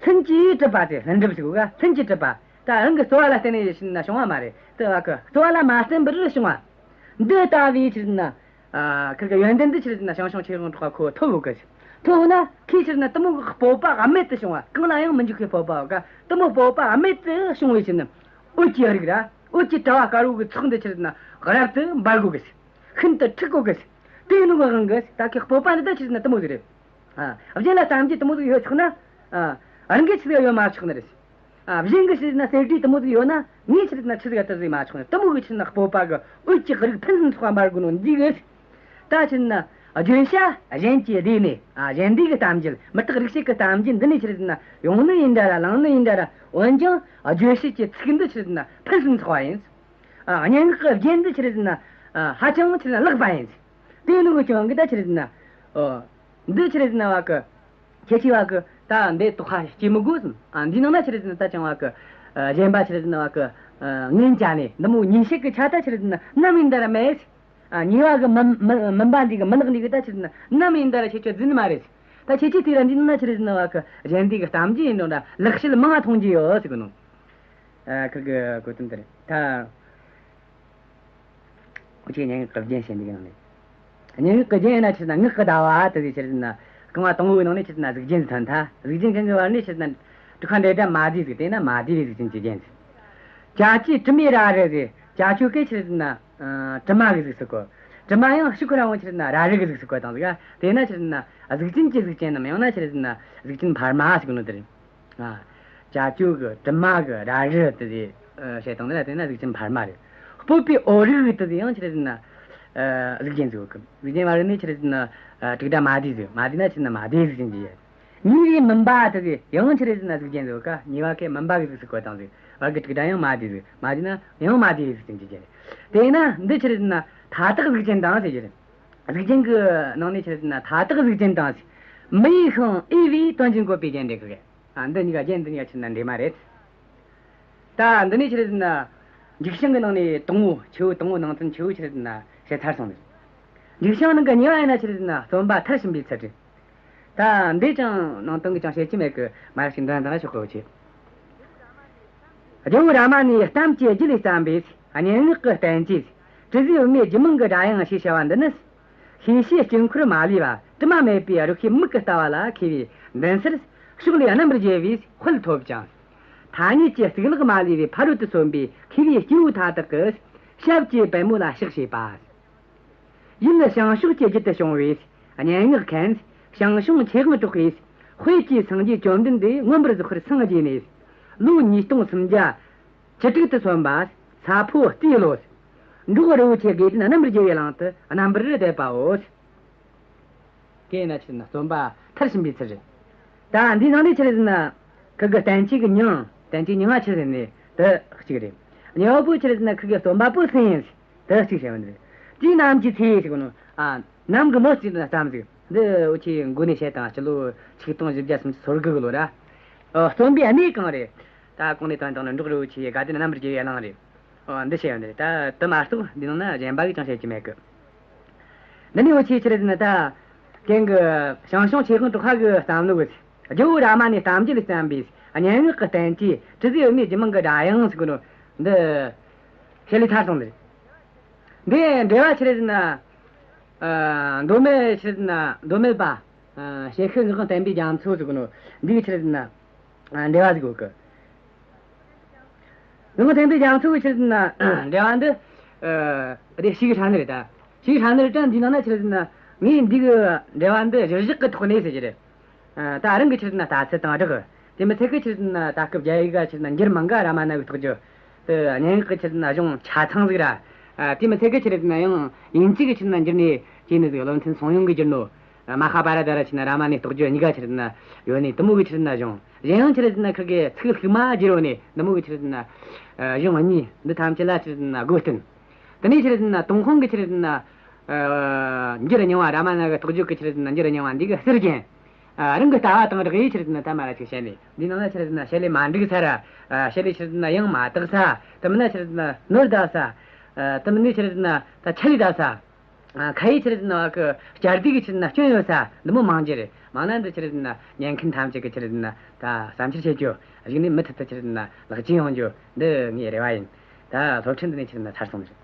ལྷུན་གྱིས་གྲུབ་པ་དེ་ལྷུན་གྲུབ་ཟེར་གོ་ག་ལྷུན་གྱིས་གྲུབ་པ། ད་རང་གི་རྩོལ་བ་ལ་བརྟེན་ནས་ཆི་ཟེར་ན་བྱུང་བ་མ་རེད། དེ་བ་གི་རྩོལ་བ་ལ་མ་བརྟེན་པར་བྱུང་བ། འདི་ལྟ་བུའི་ཆི་ཟེར་ན། ཨ། ཁིར་གི་ཡོན་ཏན་འདི་ཆི་ཟེར་ན་ཞང་ཞུང་ཆོས་དབང་གྲགས་པ་ཁོ་ཐོབ་ཡོད་གི། ཐོབ་ན་ཁོས་ཆི་ཟེར་ན་དེ་མོ་གི་སྤོབས་པ་རྨད་དུ་བྱུང་བ། གང་ལ་ཡང་མི་འཇིགས་པའི་སྤོབས་པ་ཡོད་ག་དེ་མོ་སྤོབས་པ་རྨད་དུ་བྱུང་བའི་ཆི་ཟེར་ན། འོད་ཀྱི་རིགས་ར། འོད་ཀྱི་དྲ་བ་དཀར་པོ་གི་ཚོགས་འདི་ཆི་ཟེར་ན་རབ་ཏུ་འབར་གོ་གི། ཤིན་ཏུ་འཁྲིགས་གོ་གི། དེ་ནོ་གི་དབང་གིས་ད་ཁོའི་སྤོབས་པ་འདི་ད་ཆི་ཟེར་ན་དེ་མོ་ཟིག་རེད། ཨ། གཞན་ལ་གཏམ་རྒྱུད་དེ་མོ་ཟིག་ཡོད་ཆོག་ན། ཨ། རང་གི་ཆི་ཟིག་ཡོད་མ་ཆོག་ནི་རེད། ཨ། གཞན་གི་ཆི་ཟེར་ན་གསེར་བྲིས་དེ་མོ་ཟིག་ཡོད་ན་ངས་ཆི་ཟེར་ན་ཆི་ཟིག་ཡོད་དེ་ཟིག་མ་ཆོག་ནི། དེ་མོ་གི་ཆི་ཟེར་ན་སྤོབས་པ་གི་འོད་ཀྱི་རིགས་ཕུན་སུམ་ཚོགས་པ་འབར་གོ་ནོ་འདི་གིས། ད་ཆི་ཟེར་ན་བརྗོད་བྱ་གཞན་གྱི་སྡེ་ནས། ཨ། གཞན་སྡེ་གི་གཏམ་རྒྱུད། མུ་སྟེགས་རིག་བྱེད་ཀྱི་གཏམ་རྒྱུད་འདི་ནས་ཆི་ཟེར་ན་ཡོང་ནི་ཡིན་འདྲ་ར་བླངས་ནི་ཡིན་འདྲ་ར། འོན་ཀྱང་བརྗོད་བྱེད་ཀྱི་ཚིག་འདི་ཆི་ཟེར་ན་ཕུན་སུམ་ཚོགས་པ་ཡིན། ཨ། སྙན་ངག་གི་རྒྱན་འདི་ཆི་ཟེར་ན། ཨ། ཧ་ཅང་ཆི་ཟེར་ན་ལེགས་པ་ཡིན། དེ་ནོ་གི་རྐྱེན་གིས་ད་ཆི་ཟེར་ན། ཨོ། འདི་ཆི་ཟེར་ན་བ་གི། ཁྱེད་ཀྱིས་བ་གི་ད་འདི་དོགས་པ་སྐྱེ་མི་དགོས་སམ། ཨ། འདིའི་ནང་ན་ཆི་ཟེར་ན་ད་ཅང་བ་གི། ཨ། གཞན་པ་ཆི་ཟེར་ན་བ་གི། ཨ། ངན་བྱ་ནས་འདི་མོ་ཉེས་བྱས་གི་ཆ་ད་ཆི་ཟེར་ན་ནམ་ཡིན་ད་ར་མེད། ཨ། ཉེས་པ་གི་མུན་མུན་མུན་པ་འདི་གི་མུན་ནག་འདི་གི་ད་ཆི་ཟེར་ན་ནམ་ཡིན་ད་ར་ཁྱེད་ཀྱིས་བརྫི་ནི་མ་རེད། ད་ཁྱེད་ཀྱིས་དེ་ར་འདིའི་ནང་ན་ཆི་ཟེར་ན་བ་གི་གཞན་སྡེ་གི་གཏམ་རྒྱུད་ཡིན་ནོ་ད་ལེགས་བཤད་མང་ང་མཐོང་རྒྱུ་ཡོད་ཟེར་གི་ནོ། ཨ། ཁིར་གི་གོ་དོན་དེ་རེད་ད། འུ་ཆོས་སྙན་ངག་གི་རྒྱན་བཤད་འདི་གི་ནང་ནས། སྙན་ངག་གི་རྒྱན་ཡིན་ན་ཆི་ཟེར་ན་ངག་གི་ཟླ་བ་དེ་ཟིག་ཆི་ཟེར་ན་རྐང་བ་དང་པོའི་ནང་ནས་ཆི་ཟེར་ན་གཟུགས་ཅན་ཟིག་ཐོན་ཐལ། གཟུགས་ཅན་གང་གི་བར་ནས་ཆི་ཟེར་ན་དྲུག་པ་འབྲེལ་སྒྲ་མ་བསྡུས་ཟིག་དེས་ན་མ་བསྡུས་པའི་གཟུགས་ཅན་གྱི་རྒྱན་ཟིག་ཅ་ཅོའི་གྲིབ་མའི་རལ་གྲི་ཟེར། ཅ་ཅོ་གིས་ཆི་ཟེར་ན། ཨ། གྲིབ་མ་གི་གཟུགས་སུ་བཀོད། གྲིབ་མ་ཡང་ཕྱིར་ཁོ་རང་ངོ་ཆི་ཟེར་ན་རལ་གྲི་གི་གཟུགས་སུ་བཀོད་བཏང་ཟིག་དེས་ན་ཆི་ཟེར་ན་གཟུགས་ཅན་གྱི་གཟུགས་ཅན་ནམ་ཡང་ན་ཆི་ཟེར་ན་གཟུགས་ཅན་འཕར་མ་ཟེར་གོ་ནོ་དེ་རེད། ཨ། ཅ་ཅོ་གི་གྲིབ་མ་གི་རལ་གྲི་དེ་ཟིག་ཨ། བཤད་བཏང་ན་དེ་ན་གཟུགས་ཅན་འཕར་མ་རེད། སྤོབས་པའི་འོད་རིས་དེ་ཟིག་ཡང་ཆི་ཟེར་ན། ཨ། གཟུགས་ཅན་ཟིག་གི། གཟུགས་ཅན་བར་ནས་ཆི་ཟེར་ན། ཨ། དྲུག་སྒྲ་མ་བསྡུས་ཟིག་མ་བསྡུས་ན་ཆི་ཟེར་ན་མ་བསྡུས་གཟུགས་ཅན་གྱི་ཡོད། ཉེས་པའི་མུན་པ་དེ་ཟིག་ཡང་ཆི་ཟེར་ན་གཟུགས་ཅན་ཟིག་ག་ཉེས་པ་གི་མུན་པ་གི་གཟུགས་སུ་བཀོད་བཏང་ཟིག་བར་གི་དྲུག་སྒྲ་ཡང་མ་བསྡུས་ཟིག་མ་བསྡུས་ན་ཡང་མ་བསྡུས་གཟུགས་ཅན་གྱི་རྒྱན་རེད། དེས་ན་འདི་ཆི་ཟེར་ན་མཐའ་དག་གཟུགས་ཅན་དང་ཟེར་རྒྱུ་རེད། གཟུགས་ཅན་གྱི་ནང་ནས་ཆི་ཟེར་ན་མཐའ་དག་གཟུགས་ཅན་དང་ཟེར། མི་ཡི་ཤིང་འོས་པའི་དོན་གྱིས་འགོད་པའི་རྒྱན་རེད་གི། ཨ། འདི་གཉིས་ཀ་རྒྱན་འདི་གཉིས་ཀ་ཆི་ཟེར་ན་འདྲེས་མ་རེད། ད་འདི་ནས་ཆི་ཟེར་ན། མཇུག་བྱང་གི་ནང་ནས་དང་པོ་ཆེ་བོ་དང་པོ་ནང་ཚན་ཆེ་བོ་ཆི་ཟེར་ན་བཤད་ཚར་སོང་ནས། མཇུག་བྱང་ནང་གི་གཉིས་པ་ཡིན་ན་ཆི་ཟེར་ན་རྩོམ་པ་མཐར་ཕྱིན་པའི་ཚུལ་རེད། ད་འདི་ཅང་ནང་དོན་གྱི་ཅང་བཤད་ཀྱི་མེད་གི། མ་ཡག་ཅིག་འདོན་དང་ན་ཆོག་གི་འུ་ཆོས། རྒྱལ་བོ་རཱ་མ་ནའི་གཏམ་གྱི་རྒྱུད་ལས་བརྩམས་པའི་སྙན་ངག་གི་བསྟན་བཅོས། དྲི་ཟའི་བུ་མོའི་རྒྱུད་མང་གི་སྒྲ་དབྱངས་ཞེས་བྱ་བ་འདི་ནི། ཤེས་བྱའི་དཀྱིལ་འཁོར་མ་ལུས་པ། དྲི་མ་མེད་པའི་རིགས་ཤེས་མིག་གིས་ལྟ་བ་ལ་མཁས་པའི་མདུན་སར་ཕྱོགས་ལས་རྣམ་པར་རྒྱལ་བའི་དཔལ་ཐོབ་ཅིང་། ཐ་སྙད་ཀྱི་གཙུག་ལག་མ་ལུས་པའི་ཕ་རོལ་ཏུ་སོན་པའི་མཁས་པའི་སྐྱེས་བུ་མཐའ་དག་གི་ཞབས་ཀྱི་པད་མོ་ལ་ཕྱག་བྱེད་པ། ཡུལ་བྱང་ཕྱོགས་ཀྱི་རྒྱུད་དུ་བྱུང་བའི་སྙན་ངག་མཁན་ཞང་ཞུང་ཆོས་དབང་གྲགས་པས་དཔལ་གྱི་སངས་རྒྱས་བཅོམ་ལྡན་འདས་མངོན་པར་རྫོགས་པར་སངས་རྒྱས་ནས་ལོ་ཉིས་སྟོང་སུམ་བརྒྱ་བཅུ་དྲུག་ཏུ་སོན་པ་ས་ཕོ་རྟའི་ལོ། འབྲོག་རི་བོ་ཆེ་དགེ་ལྡན་རྣམ་པར་རྒྱལ་བའི་གླིང་དུ་རྣམ་པར་བསྡེབས་པའོ། དེས་ན་ཆི་ཟེར་ན་རྩོམ་པ་མཐར་ཕྱིན་པའི་ཚུལ་རེད། ད་འདིའི་ནང་ནས་ཆི་ཟེར་ན་ཁི་གི་བསྟན་བཅོས་ཀྱི་མྱིང་། བསྟན་བཅོས་མྱིང་ང་ཆི་ཟེར་ནས་དེ་གཅིག་རེད། གཉིས་པ་པོ་ཆི་ཟེར་ན་ཁི་གི་རྩོམ་པ་པོ་སུ་ཡིན་དེ་གཅིག་བཤད་པ་རེད། དེའི་ནམ་གྱི་ཚེ་ཟེར་གོ་ནོ། ཨ། ནམ་གྱི་ལོ་གཅིག་ན་ཙམ་ཟིག་འདི་འུ་ཆོས་མགོ་ནས་བཤད་དང་། སྤྱི་ལོ་ཆིག་སྟོང་བཞི་བརྒྱ་སུམ་ཅུ་སོ་དགུ་གི་ལོ་ར། ཨ། རྩོམ་པའི་གནས་གང་རེད། ད་གོང་ནས་བཏོན་བཏང་ནི་འབྲོག་རི་བོ་ཆེ་དགའ་ལྡན་རྣམ་པར་རྒྱལ་བའི་གླིང་རེད། ཨོ། འདི་བཤད་ཡོད་འདི་རེད། ད་དེ་མ་གཏོགས་འདི་ནང་ན་གཞན་པ་གི་ཅང་བཤད་ཀྱི་མེད་གི། འདི་ནས་འུ་ཆོས་ཆི་རེད་ཟེར་ན། ད་གན་གི་ཞང་ཞུང་ཆོས་དབང་གྲགས་པ་གི་བསམ་བློ་གི། རྒྱལ་བོ་རཱ་མ་ནའི་གཏམ་རྒྱུད་ལས་བརྩམས་པའི་སྙན་ངག་གི་བསྟན་བཅོས་དྲི་ཟའི་བུ་མོའི་རྒྱུད་མང་གི་སྒྲ་དབྱངས་ཟེར་གོ་ནོ་འདི་བཤད་ལས་ཐར་སོང་ནི་རེད། འདི་འགྲེལ་བ་ཆི་རེད་ཟེར་ན། ཨ། མདོ་སྨད་ཆི་རེད་ཟེར་ན། མདོ་སྨད་པ། ཨ། ཞལ་ཤུལ་ངག་དབང་བསྟན་པའི་རྒྱ་མཚོ་ཟེར་གོ་ནོ་འདི་གི་ཆི་རེད་ཟེར་ན། ཨ། འགྲེལ་བ་ཟིག་ཡོད་གི། ངག་དབང་བསྟན་པའི་རྒྱ་མཚོ་གི་ཆི་ཟེར་ན་འགྲེལ་བ་འདི། ཨ། དེ་ཞེ་གི་ཧྲ་ནི་རེད་ད། ཞེ་གི་ཧྲ་ནི་རེད་ད། འདིའི་ནང་ན་ཆི་ཟེར་ན་ངས་འདི་གི་འགྲེལ་བ་འདི་གཞིར་བཞག་གི་ཐོག་ནས་ཟེར་གྱི་རེད། ཨ། ད་རང་གི་ཆི་ཟེར་ན་ལྟ་ཚུལ་དང་སྦྲགས། དེ་མི་ཚད་གི་ཆི་ཟེར་ན་ད་སྐབས་རྒྱ་ཡིག་ག་ཆི་ཟེར་ན་འགྱུར་མང་ག་ར་མ་ན་གི་ཐོག་རྒྱུ། དེ་སྙན་ངག་གི་ཆི་ཟེར་ན་གཞུང་ཆ་ཚང་ཟིག་ར། ཨ། དེ་མི་ཚད་གི་ཆི་ཟེར་ན་ཡང་དབྱིན་ཇི་གི་ཆི་ཟེར་ན་འགྱུར་ནས་བྲིས་ནི་ཟིག་བློ་མཐུན་སུང་ཡུང་གིས་བསྒྱུར་ནོ། མ་ཧཱ་བྷ་ར་ཏ་ར་ཆི་རེད་ན་རཱ་མ་ཎའི་རྟོགས་བརྗོད་གཉིས་ཀ་ཆི་རེད་ན་ཡོད་ནི་དེ་མོ་གི་ཆི་རེད་ན་གཞུང་། གཞན་ཡང་ཆི་རེད་ན་ཁིར་གི་ཚིག་ལྷུག་མ་བསྒྱུར་ཡོད་ནི་དེ་མོ་གི་ཆི་རེད་ན་གཞུང་གཉིས། འདི་ཐམས་ཅད་ལ་ཆི་རེད་ན་སྒོ་བསྟན། དེ་ནས་ཆི་རེད་ན་ཏུན་ཧོང་གི་ཆི་རེད་ན་འགྱུར་རྙིང་བ། རཱ་མ་ན་གི་རྟོགས་བརྗོད་གི་ཆི་རེད་ན་འགྱུར་རྙིང་བ་འདི་གི་ཟུར་རྒྱན། རང་གི་ལྟ་བ་དང་སྦྲགས་ཡས་ཆི་རེད་ན་ད་མ་ར་ཅིག་བཤད་ནས། འདི་ནང་ལ་ཆི་རེད་ན་བཤད་ལས་མ་འགྲིག་ས་ར། བཤད་ལས་ཆི་རེད་ན་ཡང་མ་དག་ས། དེ་མིན་ན་ཆི་རེད་ན་ནོར་བསྡད་ས། དེ་མིན་ན་ཆི་རེད་ན་ད་ཆད་ལས་བསྡད་ས། ཨ། ཁ་ཡི་ཆི་རེད་ཟེར་ན་བ་གི་བསྐྱར་ཟློས་ཀྱི་ཆི་རེད་ཟེར་ན་སྐྱོན་ཡོད་ས་འདི་མོ་མང་རྒྱུ་རེད། མང་ན་འདི་ཆི་རེད་ཟེར་ན་ཉན་མཁན་ཐམས་ཅད་ཀྱི་ཆི་རེད་ཟེར་ན་ད་བསམ་འཆར་བྱེད་རྒྱུ། གཞུག་ནས་མུ་མཐུད་དུ་ཆི་རེད་ཟེར་ན་ལེགས་བཅོས་ཡོང་རྒྱུ་འདི་ངའི་རེ་བ་ཡིན། ད་སློབ་ཁྲིད་འདི་ནས་ཆི་རེད་ཟེར་ན་ཚར་སོང་ནི་རེད།